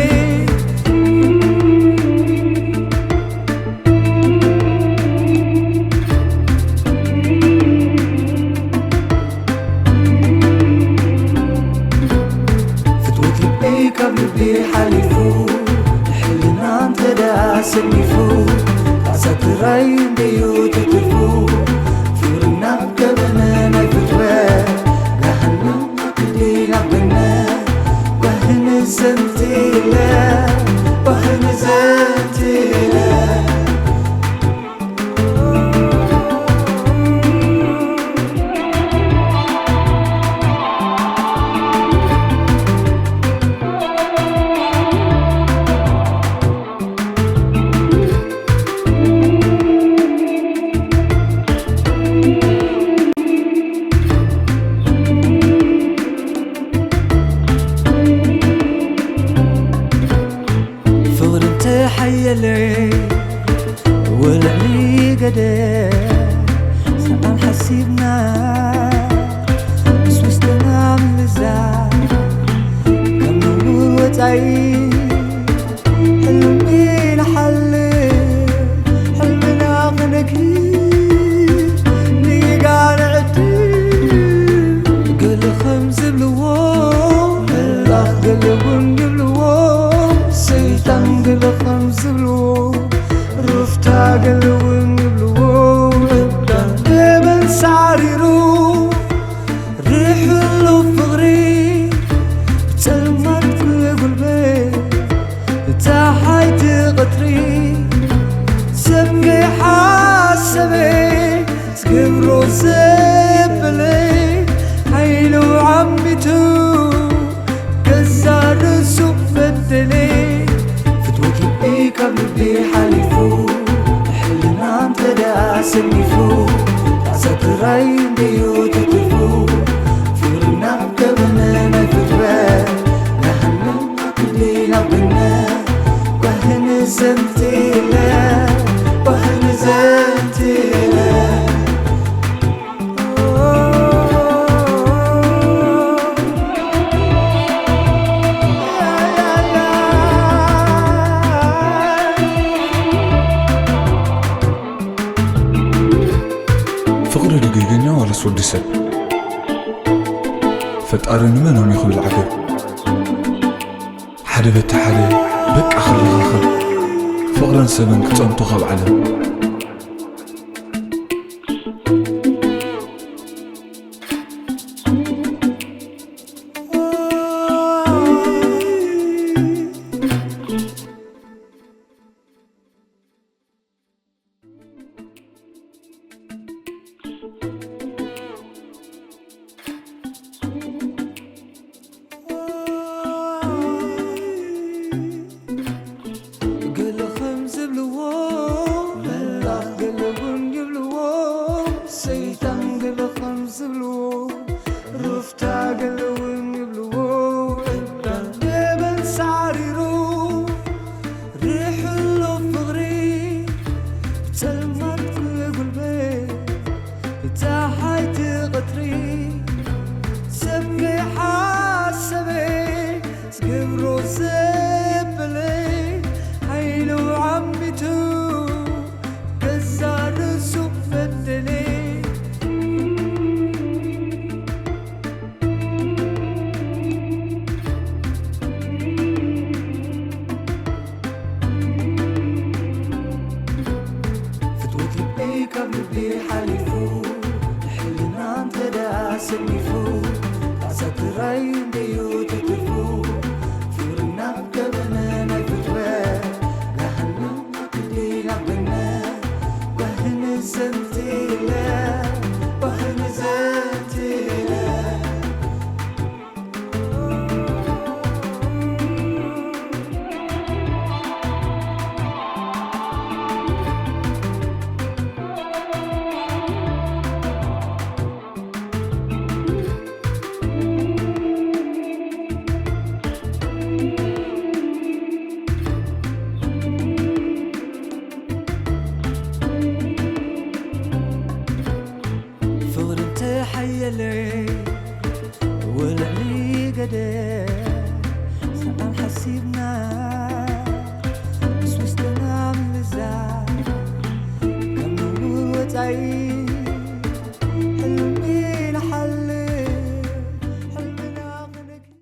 ፍትወት ልበይ ካብ ልቢ ሓሊፉ ንሕልና እንተ ደኣ ሰኒፉ ጣሳ ጥራይ እንደዩ ትትርፉ ፍቕርና ገበነ ናይ ፍትወት ገሃነም ክዲ ናብ ገነት ባህን ዘንትለ ባህን ዘንትለ ፍቕሪ እንተሓየለ ወልዕሊ ገደ ሰኣን ሓሲብና ምስ ውስጥና ምልዛ ካብ ንቡር ወፃኢ ሕልሚ ንሓልም ሕልምና ክነግሂ ንጋር ዕድል ገለ ከም ዝብልዎ መላኽ ገለ እውን ይብልዎ ሰይጣን ገለ ከም ዝብልዎ ሩፍታ ገለ እውን ይብልዎ እባ ገበን ሳዕሪሩ ርሕሎ ፍቕሪ ብጸልማት ክጉልበት ጸሓይ ትቐትሪ ሰብ ከይሓሰበ ዝገብሮ ዘበለ ሓይሉ ዓሚቱ ገዛ ርእሱ በደለ። ፍትወት ልቢ ካብ ልቢ ሓሊፉ ንሕልና እንተ ደኣ ሰኒፉ ጣሳ ጥራይ እንደዩ ትትርፉ ፍቕርና ገበነ ናይ ፍትወት ገሃነም ክዲ ናብ ገነት ጓህን ዘንቲለ ባህን ዘንቲለ ፍቕሪ ድግገኛ ዋላስ ወዲ ሰብ? ፈጣሪ ንመን ሆን እዩ ክብል ዓገብ? ሓደ በቲ ሓደ በቃ ክለኻኸብ፣ ፍቕርን ሰብን ክጸምቶ ካብ ዓለም። ገለ ከም ዝብልዎ መላኽ ገለ እውን ይብልዎ ሰይጣን ገለ ከም ዝብልዎ ሩፍታ ገለ እውን ይብልዎ እዳን ደበን ሳዕሪሩ ርሕሎ ፍቕሪ ብጸልማት ክጉልበ ብጸሓይቲ ቐትሪ ሰብ ከይሓሰበ ዝገብሮ ዘበለ ሓይሉ ዓሚቱ ገዛ ርእሱ በደለ ፍትወት ልበይ ካብ ልቢ ሓሊፉ ንሕልና እንተ ደኣ ሰኒፉ ጣዕሳ ጥራይ እንደዩ ትትርፉ ፍቕርና ከበነ ናይ ፍትወት ገሃነም ትዲ ናብ ገነት ጓህኒ ዘንቲለ ጓህኒ ዘንቲለ ፍቕሪ እንተሓየለ ወልዕሊ ገደ ሰኣን ሓሲብና ምስ ውስጥና ምልዛ ካብ ነውር ወፃኢ